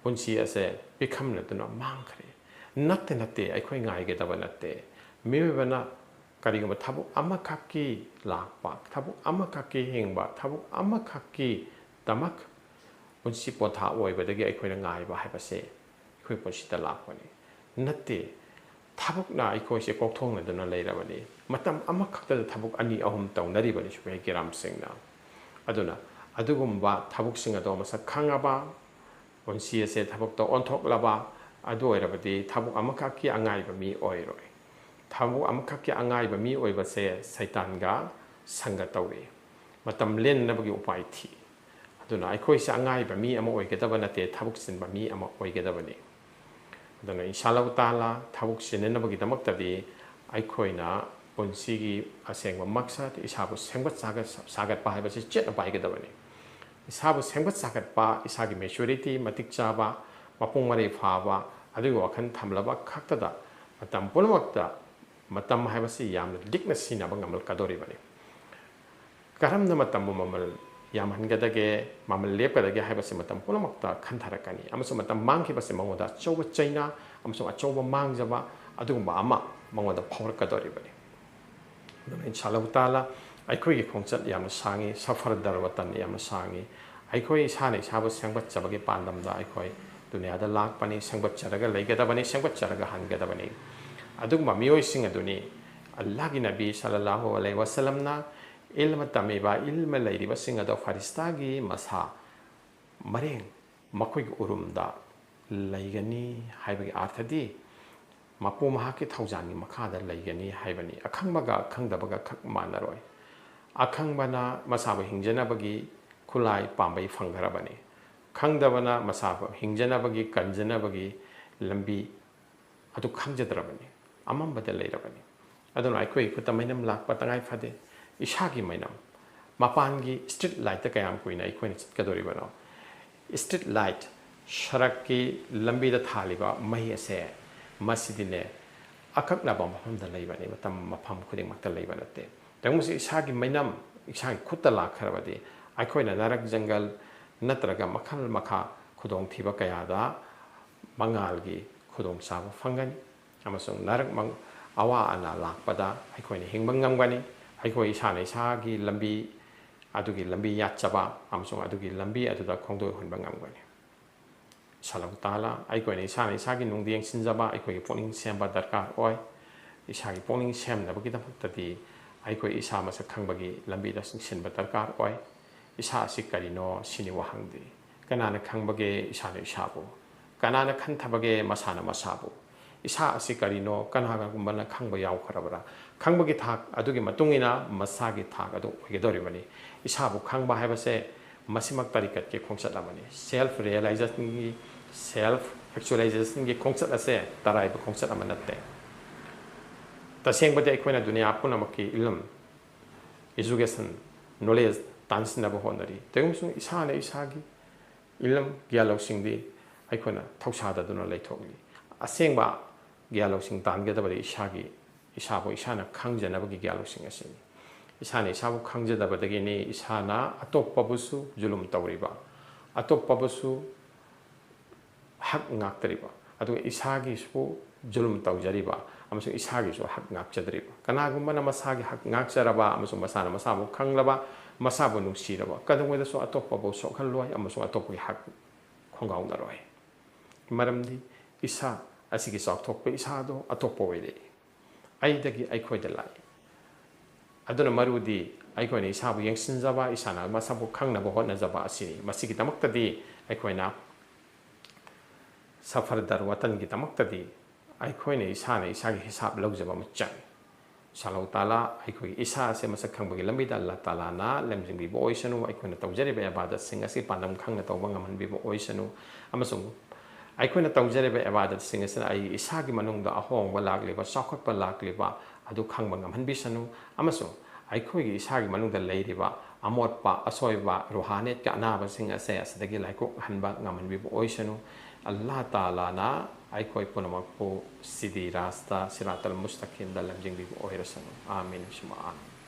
ꯄꯨꯟꯁꯤ ꯑꯁꯦ ꯄꯤꯈꯝꯅꯗꯨꯅ ꯃꯥꯡꯈ꯭ꯔꯦ꯫ ꯅꯠꯇꯦ, ꯅꯠꯇꯦ, ꯑꯩꯈꯣꯏ ꯉꯥꯏꯒꯗꯕ ꯅꯠꯇꯦ꯫ ꯃꯤꯑꯣꯏꯕꯅ ꯀꯔꯤꯒꯨꯝꯕ ꯊꯕꯛ ꯑꯃꯈꯛꯀꯤ ꯂꯥꯛꯄ, ꯊꯕꯛ ꯑꯃꯈꯛꯀꯤ ꯍꯤꯡꯕ, ꯊꯕꯛ ꯑꯃꯈꯛꯀꯤꯗꯃꯛ ꯄꯨꯟꯁꯤ ꯄꯣꯟꯊꯥ ꯑꯣꯏꯕꯗꯒꯤ ꯑꯩꯈꯣꯏꯅ ꯉꯥꯏꯕ ꯍꯥꯏꯕꯁꯦ ꯑꯩꯈꯣꯏ ꯄꯨꯟꯁꯤꯗ ꯂꯥꯛꯄꯅꯤ꯫ ꯅꯠꯇꯦ, ꯊꯕꯛꯅ ꯑꯩꯈꯣꯏꯁꯦ ꯀꯣꯛꯊꯣꯡꯅꯗꯨꯅ ꯂꯩꯔꯕꯅꯤ꯫ ꯃꯇꯝ ꯑꯃꯈꯛꯇꯗ ꯊꯕꯛ ꯑꯅꯤ ꯑꯍꯨꯝ ꯇꯧꯅꯔꯤꯕꯅꯤ ꯁꯤꯐꯥꯏ ꯀꯤꯔꯥꯝꯁꯤꯡꯅ꯫ ꯑꯗꯨꯅ ꯑꯗꯨꯒꯨꯝꯕ ꯊꯕꯛꯁꯤꯡ ꯑꯗꯣ ꯃꯁꯛ ꯈꯪꯉꯕ, ꯄꯨꯟꯁꯤ ꯑꯁꯦ ꯊꯕꯛꯇ ꯑꯣꯟꯊꯣꯛꯂꯕ ꯑꯗꯨ ꯑꯣꯏꯔꯕꯗꯤ ꯊꯕꯛ ꯑꯃꯈꯛꯀꯤ ꯑꯉꯥꯏꯕ ꯃꯤ ꯑꯣꯏꯔꯣꯏ꯫ ꯊꯕꯛ ꯑꯃꯈꯛꯀꯤ ꯑꯉꯥꯏꯕ ꯃꯤ ꯑꯣꯏꯕꯁꯦ ꯁꯩꯇꯥꯟꯒ ꯁꯪꯒ ꯇꯧꯏ, ꯃꯇꯝ ꯂꯦꯟꯅꯕꯒꯤ ꯎꯄꯥꯏ ꯊꯤ꯫ ꯑꯗꯨꯅ ꯑꯩꯈꯣꯏꯁꯦ ꯑꯉꯥꯏꯕ ꯃꯤ ꯑꯃ ꯑꯣꯏꯒꯗꯕ ꯅꯠꯇꯦ, ꯊꯕꯛ ꯆꯤꯟꯕ ꯃꯤ ꯑꯃ ꯑꯣꯏꯒꯗꯕꯅꯤ꯫ ꯑꯗꯨꯅ ꯏꯟꯁꯥ ꯑꯜꯂꯥꯍꯨ ꯇꯥꯂꯥ ꯊꯕꯛ ꯆꯤꯟꯅꯅꯕꯒꯤꯗꯃꯛꯇꯗꯤ ꯑꯩꯈꯣꯏꯅ ꯄꯨꯟꯁꯤꯒꯤ ꯑꯁꯦꯡꯕ ꯃꯛꯁꯠ, ꯏꯁꯥꯕꯨ ꯁꯦꯝꯒꯠ ꯁꯥꯒꯠ-, ꯁꯥꯒꯠꯄ ꯍꯥꯏꯕꯁꯤ ꯆꯦꯠꯅ ꯄꯥꯏꯒꯗꯕꯅꯤ꯫ ꯏꯁꯥꯕꯨ ꯁꯦꯝꯒꯠ ꯁꯥꯒꯠꯄ, ꯏꯁꯥꯒꯤ maturity ꯃꯇꯤꯛ ꯆꯥꯕ, ꯃꯄꯨꯡ ꯃꯔꯩ ꯐꯥꯕ, ꯑꯗꯨꯒꯤ ꯋꯥꯈꯜ ꯊꯝꯂꯕ ꯈꯛꯇꯗ ꯃꯇꯝ ꯄꯨꯝꯅꯃꯛꯇ ꯃꯇꯝ ꯍꯥꯏꯕꯁꯤ ꯌꯥꯝꯅ ꯂꯤꯛꯅ ꯁꯤꯖꯤꯟꯅꯕ ꯉꯝꯂꯛꯀꯗꯧꯔꯤꯕꯅꯤ꯫ ꯀꯔꯝꯅ ꯃꯇꯝꯕꯨ ꯃꯃꯜ ꯌꯥꯝꯍꯟꯒꯗꯒꯦ, ꯃꯃꯜ ꯂꯦꯞꯀꯗꯒꯦ ꯍꯥꯏꯕꯁꯤ ꯃꯇꯝ ꯄꯨꯝꯅꯃꯛꯇ ꯈꯟꯊꯔꯛꯀꯅꯤ, ꯑꯃꯁꯨꯡ ꯃꯇꯝ ꯃꯥꯡꯈꯤꯕꯁꯤ ꯃꯉꯣꯟꯗ ꯑꯆꯧꯕ ꯆꯩꯅꯥ ꯑꯃꯁꯨꯡ ꯑꯆꯧꯕ ꯃꯥꯡꯖꯕ ꯑꯗꯨꯒꯨꯝꯕ ꯑꯃ ꯃꯉꯣꯟꯗ ꯐꯥꯎꯔꯛꯀꯗꯧꯔꯤꯕꯅꯤ꯫ ꯏꯟꯁꯥ ꯑꯜꯂꯥꯍꯨ ꯇꯥꯂꯥ, ꯑꯩꯈꯣꯏꯒꯤ ꯈꯣꯡꯆꯠ ꯌꯥꯝꯅ ꯁꯥꯡꯉꯤ, ꯁꯐꯔ ꯗꯔ ꯋꯇꯟ ꯌꯥꯝꯅ ꯁꯥꯡꯉꯤ꯫ ꯑꯩꯈꯣꯏ ꯏꯁꯥꯅ ꯏꯁꯥꯕꯨ ꯁꯦꯝꯒꯠꯆꯕꯒꯤ ꯄꯥꯟꯗꯝꯗ ꯑꯩꯈꯣꯏ ꯗꯨꯅꯤꯌꯥꯗ ꯂꯥꯛꯄꯅꯤ, ꯁꯦꯝꯒꯠꯆꯔꯒ ꯂꯩꯒꯗꯕꯅꯤ, ꯁꯦꯝꯒꯠꯆꯔꯒ ꯍꯟꯒꯗꯕꯅꯤ꯫ ꯑꯗꯨꯒꯨꯝꯕ ꯃꯤꯑꯣꯏꯁꯤꯡ ꯑꯗꯨꯅꯤ ꯑꯜꯂꯥꯍꯒꯤ ꯅꯕꯤ ꯁꯜꯂꯜꯂꯥꯍꯨ ꯑꯂꯩꯍꯤ ꯋꯁꯜꯂꯝꯅ ꯏꯜꯃ ꯇꯝꯃꯤꯕ, ꯏꯜꯃ ꯂꯩꯔꯤꯕꯁꯤꯡ ꯑꯗꯣ ꯐꯔꯤꯁꯇꯥꯒꯤ ꯃꯁꯥ ꯃꯔꯦꯡ ꯃꯈꯣꯏꯒꯤ ꯎꯔꯨꯝꯗ ꯂꯩꯒꯅꯤ ꯍꯥꯏꯕꯒꯤ ꯑꯥꯔꯊꯗꯤ ꯃꯄꯨ ꯃꯍꯥꯛꯀꯤ ꯊꯧꯖꯥꯜꯒꯤ ꯃꯈꯥꯗ ꯂꯩꯒꯅꯤ ꯍꯥꯏꯕꯅꯤ꯫ ꯑꯈꯪꯕꯒ ꯑꯈꯪꯗꯕꯒ ꯈꯛ ꯃꯥꯟꯅꯔꯣꯏ꯫ ꯑꯈꯪꯕꯅ ꯃꯁꯥꯕꯨ ꯍꯤꯡꯖꯅꯕꯒꯤ ꯈꯨꯠꯂꯥꯏ ꯄꯥꯝꯕꯩ ꯐꯪꯈ꯭ꯔꯕꯅꯤ꯫ ꯈꯪꯗꯕꯅ ꯃꯁꯥꯕꯨ ꯍꯤꯡꯖꯅꯕꯒꯤ, ꯀꯟꯖꯅꯕꯒꯤ ꯂꯝꯕꯤ ꯑꯗꯨ ꯈꯪꯖꯗ꯭ꯔꯕꯅꯤ, ꯑꯃꯝꯕꯗ ꯂꯩꯔꯕꯅꯤ꯫ ꯑꯗꯨꯅ ꯑꯩꯈꯣꯏꯒꯤ ꯈꯨꯠꯇ ꯃꯩꯅꯝ ꯂꯥꯛꯄ ꯇꯉꯥꯏ ꯐꯗꯦ꯫ ꯏꯁꯥꯒꯤ ꯃꯩꯅꯝ, ꯃꯄꯥꯟꯒꯤ ꯁ꯭ꯇ꯭ꯔꯤꯠ ꯂꯥꯏꯠꯇ ꯀꯌꯥꯝ ꯀꯨꯏꯅ ꯑꯩꯈꯣꯏꯅ ꯆꯠꯀꯗꯧꯔꯤꯕꯅꯣ? ꯁ꯭ꯇ꯭ꯔꯤꯠ ꯂꯥꯏꯠ, ꯁꯔꯛꯀꯤ ꯂꯝꯕꯤꯗ ꯊꯥꯜꯂꯤꯕ ꯃꯩ ꯑꯁꯦ, ꯃꯁꯤꯗꯤꯅꯦ, ꯑꯀꯛꯅꯕ ꯃꯐꯝꯗ ꯂꯩꯕꯅꯤ, ꯃꯇꯝ ꯃꯐꯝ ꯈꯨꯗꯤꯡꯃꯛꯇ ꯂꯩꯕ ꯅꯠꯇꯦ꯫ ꯇꯧꯕꯁꯤ ꯏꯁꯥꯒꯤ ꯃꯩꯅꯝ, ꯏꯁꯥꯒꯤ ꯈꯨꯠꯇ ꯂꯥꯛꯈ꯭ꯔꯕꯗꯤ ꯑꯩꯈꯣꯏꯅ ꯅꯔꯛ ꯖꯪꯒꯜ ꯅꯠꯇ꯭ꯔꯒ ꯃꯈꯜ ꯃꯈꯥ ꯈꯨꯗꯣꯡꯊꯤꯕ ꯀꯌꯥꯗ ꯃꯉꯥꯜꯒꯤ ꯈꯨꯗꯣꯡꯆꯥꯕ ꯐꯪꯒꯅꯤ꯫ ꯑꯃꯁꯨꯡ ꯅꯔꯛ ꯃꯪ-, ꯑꯋꯥ ꯑꯅꯥ ꯂꯥꯛꯄꯗ ꯑꯩꯈꯣꯏꯅ ꯍꯤꯡꯕ ꯉꯝꯒꯅꯤ꯫ ꯑꯩꯈꯣꯏ ꯏꯁꯥꯅ ꯏꯁꯥꯒꯤ ꯂꯝꯕꯤ, ꯑꯗꯨꯒꯤ ꯂꯝꯕꯤ ꯌꯥꯠꯆꯕ ꯑꯃꯁꯨꯡ ꯑꯗꯨꯒꯤ ꯂꯝꯕꯤ ꯑꯗꯨꯗ ꯈꯣꯡꯗꯣꯏ ꯍꯣꯟꯕ ꯉꯝꯒꯅꯤ꯫ ꯏꯟꯁꯥ ꯑꯜꯂꯥꯍꯨ ꯇꯥꯂꯥ, ꯑꯩꯈꯣꯏꯅ ꯏꯁꯥꯅ ꯏꯁꯥꯒꯤ ꯅꯨꯡꯗꯤ ꯌꯦꯡꯁꯤꯟꯖꯕ, ꯑꯩꯈꯣꯏꯒꯤ ꯄꯨꯛꯅꯤꯡ ꯁꯦꯝꯕ ꯗꯔꯀꯥꯔ ꯑꯣꯏ꯫ ꯏꯁꯥꯒꯤ ꯄꯨꯛꯅꯤꯡ ꯁꯦꯝꯅꯕꯒꯤꯗꯃꯛꯇꯗꯤ ꯑꯩꯈꯣꯏ ꯏꯁꯥ ꯃꯁꯛ ꯈꯪꯕꯒꯤ ꯂꯝꯕꯤꯗ ꯆꯪꯁꯤꯟꯕ ꯗꯔꯀꯥꯔ ꯑꯣꯏ꯫ ꯏꯁꯥ ꯑꯁꯤ ꯀꯔꯤꯅꯣ ꯁꯤꯅꯤ ꯋꯥꯍꯪꯗꯤ꯫ ꯀꯅꯥꯅ ꯈꯪꯕꯒꯦ ꯏꯁꯥꯅ ꯏꯁꯥꯕꯨ? ꯀꯅꯥꯅ ꯈꯟꯊꯕꯒꯦ ꯃꯁꯥꯅ ꯃꯁꯥꯕꯨ? ꯏꯁꯥ ꯑꯁꯤ ꯀꯔꯤꯅꯣ ꯀꯅꯥꯒꯨꯝꯕꯅ ꯈꯪꯕ ꯌꯥꯎꯈ꯭ꯔꯕ꯭ꯔꯥ? ꯈꯪꯕꯒꯤ ꯊꯥꯛ ꯑꯗꯨꯒꯤ ꯃꯇꯨꯡ ꯏꯟꯅ ꯃꯁꯥꯒꯤ ꯊꯥꯛ ꯑꯗꯨ ꯑꯣꯏꯒꯗꯧꯔꯤꯕꯅꯤ꯫ ꯏꯁꯥꯕꯨ ꯈꯪꯕ ꯍꯥꯏꯕꯁꯦ ꯃꯁꯤꯃꯛ ꯇꯔꯤꯀꯠꯀꯤ ꯈꯣꯡꯆꯠ ꯑꯃꯅꯤ꯫ ꯁꯦꯜꯐ ꯔꯤꯌꯦꯂꯥꯏꯖꯦꯁꯟꯒꯤ, ꯁꯦꯜꯐ ꯑꯦꯛꯆꯨꯑꯦꯂꯥꯏꯖꯦꯁꯟꯒꯤ ꯈꯣꯡꯆꯠ ꯑꯁꯦ ꯇꯔꯥꯏꯕ ꯈꯣꯡꯆꯠ ꯑꯃ ꯅꯠꯇꯦ꯫ ꯇꯁꯦꯡꯕꯗꯤ ꯑꯩꯈꯣꯏꯅ ꯗꯨꯅꯤꯌꯥ ꯄꯨꯝꯅꯃꯛꯀꯤ ꯏꯂꯝ, ꯏꯖꯨꯀꯦꯁꯟ, ꯅꯣꯂꯦꯖ ꯇꯥꯟꯁꯤꯟꯅꯕ ꯍꯣꯠꯅꯔꯤ꯫ ꯇꯧꯏꯒꯨꯝꯕꯁꯨꯡ ꯏꯁꯥꯅ ꯏꯁꯥꯒꯤ ꯏꯂꯝ ꯒ꯭ꯌꯥꯟ ꯂꯧꯁꯤꯡꯗꯤ ꯑꯩꯈꯣꯏꯅ ꯊꯧꯁꯥꯗꯗꯨꯅ ꯂꯩꯊꯣꯛꯂꯤ꯫ ꯑꯁꯦꯡꯕ ꯒ꯭ꯌꯥꯟ ꯂꯧꯁꯤꯡ ꯇꯥꯟꯒꯗꯕꯗꯤ ꯏꯁꯥꯒꯤ, ꯏꯁꯥꯕꯨ ꯏꯁꯥꯅ ꯈꯪꯖꯅꯕꯒꯤ ꯒ꯭ꯌꯥꯟ ꯂꯧꯁꯤꯡ ꯑꯁꯤꯅꯤ꯫ ꯏꯁꯥꯅ ꯏꯁꯥꯕꯨ ꯈꯪꯖꯗꯕꯗꯒꯤꯅꯤ ꯏꯁꯥꯅ ꯑꯇꯣꯞꯄꯕꯨꯁꯨ ꯖꯨꯂꯨꯝ ꯇꯧꯔꯤꯕ, ꯑꯇꯣꯞꯄꯕꯨꯁꯨ ꯍꯛ ꯉꯥꯛꯇꯔꯤꯕ, ꯑꯗꯨꯒ ꯏꯁꯥꯒꯤꯁꯨ ꯖꯨꯂꯨꯝ ꯇꯧꯖꯔꯤꯕ ꯑꯃꯁꯨꯡ ꯏꯁꯥꯒꯤꯁꯨ ꯍꯛ ꯉꯥꯛꯆꯗ꯭ꯔꯤꯕ꯫ ꯀꯅꯥꯒꯨꯝꯕꯅ ꯃꯁꯥꯒꯤ ꯍꯛ ꯉꯥꯛꯆꯔꯕ ꯑꯃꯁꯨꯡ ꯃꯁꯥꯅ ꯃꯁꯥꯕꯨ ꯈꯪꯂꯕ, ꯃꯁꯥꯕꯨ ꯅꯨꯡꯁꯤꯔꯕ, ꯀꯩꯗꯧꯉꯩꯗꯁꯨ ꯑꯇꯣꯞꯄꯕꯨ ꯁꯣꯛꯍꯜꯂꯣꯏ ꯑꯃꯁꯨꯡ ꯑꯇꯣꯞꯄꯒꯤ ꯍꯛ ꯈꯣꯡꯒꯥꯎꯅꯔꯣꯏ꯫ ꯃꯔꯝꯗꯤ ꯏꯁꯥ ꯑꯁꯤꯒꯤ ꯆꯥꯎꯊꯣꯛꯄ ꯏꯁꯥꯗꯣ ꯑꯇꯣꯞꯄ ꯑꯣꯏꯔꯛꯏ꯫ ꯑꯩꯗꯒꯤ ꯑꯩꯈꯣꯏꯗ ꯂꯥꯛꯏ꯫ ꯑꯗꯨꯅ ꯃꯔꯨꯗꯤ ꯑꯩꯈꯣꯏꯅ ꯏꯁꯥꯕꯨ ꯌꯦꯡꯁꯤꯟꯖꯕ, ꯏꯁꯥꯅ ꯃꯁꯥꯕꯨ ꯈꯪꯅꯕ ꯍꯣꯠꯅꯖꯕ ꯑꯁꯤꯅꯤ꯫ ꯃꯁꯤꯒꯤꯗꯃꯛꯇꯗꯤ ꯑꯩꯈꯣꯏꯅ ꯁꯐꯔ ꯗꯔ ꯋꯥꯇꯟꯒꯤꯗꯃꯛꯇꯗꯤ ꯑꯩꯈꯣꯏꯅ ꯏꯁꯥꯅ ꯏꯁꯥꯒꯤ ꯍꯤꯁꯥꯞ ꯂꯧꯖꯕ ꯑꯃ ꯆꯪꯏ꯫ ꯁꯥꯂꯧ ꯇꯥꯂꯥ ꯑꯩꯈꯣꯏꯒꯤ ꯏꯁꯥ ꯑꯁꯦ ꯃꯁꯛ ꯈꯪꯕꯒꯤ ꯂꯝꯕꯤꯗ ꯑꯜꯂꯥ ꯇꯥꯂꯥꯅ ꯂꯝꯖꯤꯡꯕꯤꯕ ꯑꯣꯏꯁꯅꯨ꯫ ꯑꯩꯈꯣꯏꯅ ꯇꯧꯖꯔꯤꯕ ꯏꯕꯥꯗꯠꯁꯤꯡ ꯑꯁꯤ ꯄꯥꯟꯗꯝ ꯈꯪꯅ ꯇꯧꯕ ꯉꯝꯍꯟꯕꯤꯕ ꯑꯣꯏꯁꯅꯨ, ꯑꯃꯁꯨꯡ ꯑꯩꯈꯣꯏꯅ ꯇꯧꯖꯔꯤꯕ ꯏꯕꯥꯗꯠꯁꯤꯡ ꯑꯁꯤꯅ ꯑꯩꯒꯤ ꯏꯁꯥꯒꯤ ꯃꯅꯨꯡꯗ ꯑꯍꯣꯡꯕ ꯂꯥꯛꯂꯤꯕ, ꯆꯥꯎꯈꯠꯄ ꯂꯥꯛꯂꯤꯕ ꯑꯗꯨ ꯈꯪꯕ ꯉꯝꯍꯟꯕꯤꯁꯅꯨ, ꯑꯃꯁꯨꯡ ꯑꯩꯈꯣꯏꯒꯤ ꯏꯁꯥꯒꯤ ꯃꯅꯨꯡꯗ ꯂꯩꯔꯤꯕ ꯑꯃꯣꯠꯄ, ꯑꯁꯣꯏꯕ, ꯔꯨꯍꯥꯅꯤꯌꯠꯀꯤ ꯑꯅꯥꯕꯁꯤꯡ ꯑꯁꯦ ꯑꯁꯤꯗꯒꯤ ꯂꯥꯏꯀꯣꯛꯍꯟꯕ ꯉꯝꯍꯟꯕꯤꯕ ꯑꯣꯏꯁꯅꯨ꯫ ꯑꯜꯂꯥꯍ ꯇꯥꯂꯥꯅ ꯑꯩꯈꯣꯏ ꯄꯨꯝꯅꯃꯛꯄꯨ ꯁꯤꯗꯤ ꯔꯥꯁꯇ ꯁꯤꯔꯥꯇꯜ ꯃꯨꯁꯇꯈꯤꯝꯗ ꯂꯝꯖꯤꯡꯕꯤꯕ ꯑꯣꯏꯔꯁꯅꯨ꯫ ꯑꯥꯃꯤꯟ ꯁꯨꯃ ꯑꯥꯃꯤꯟ꯫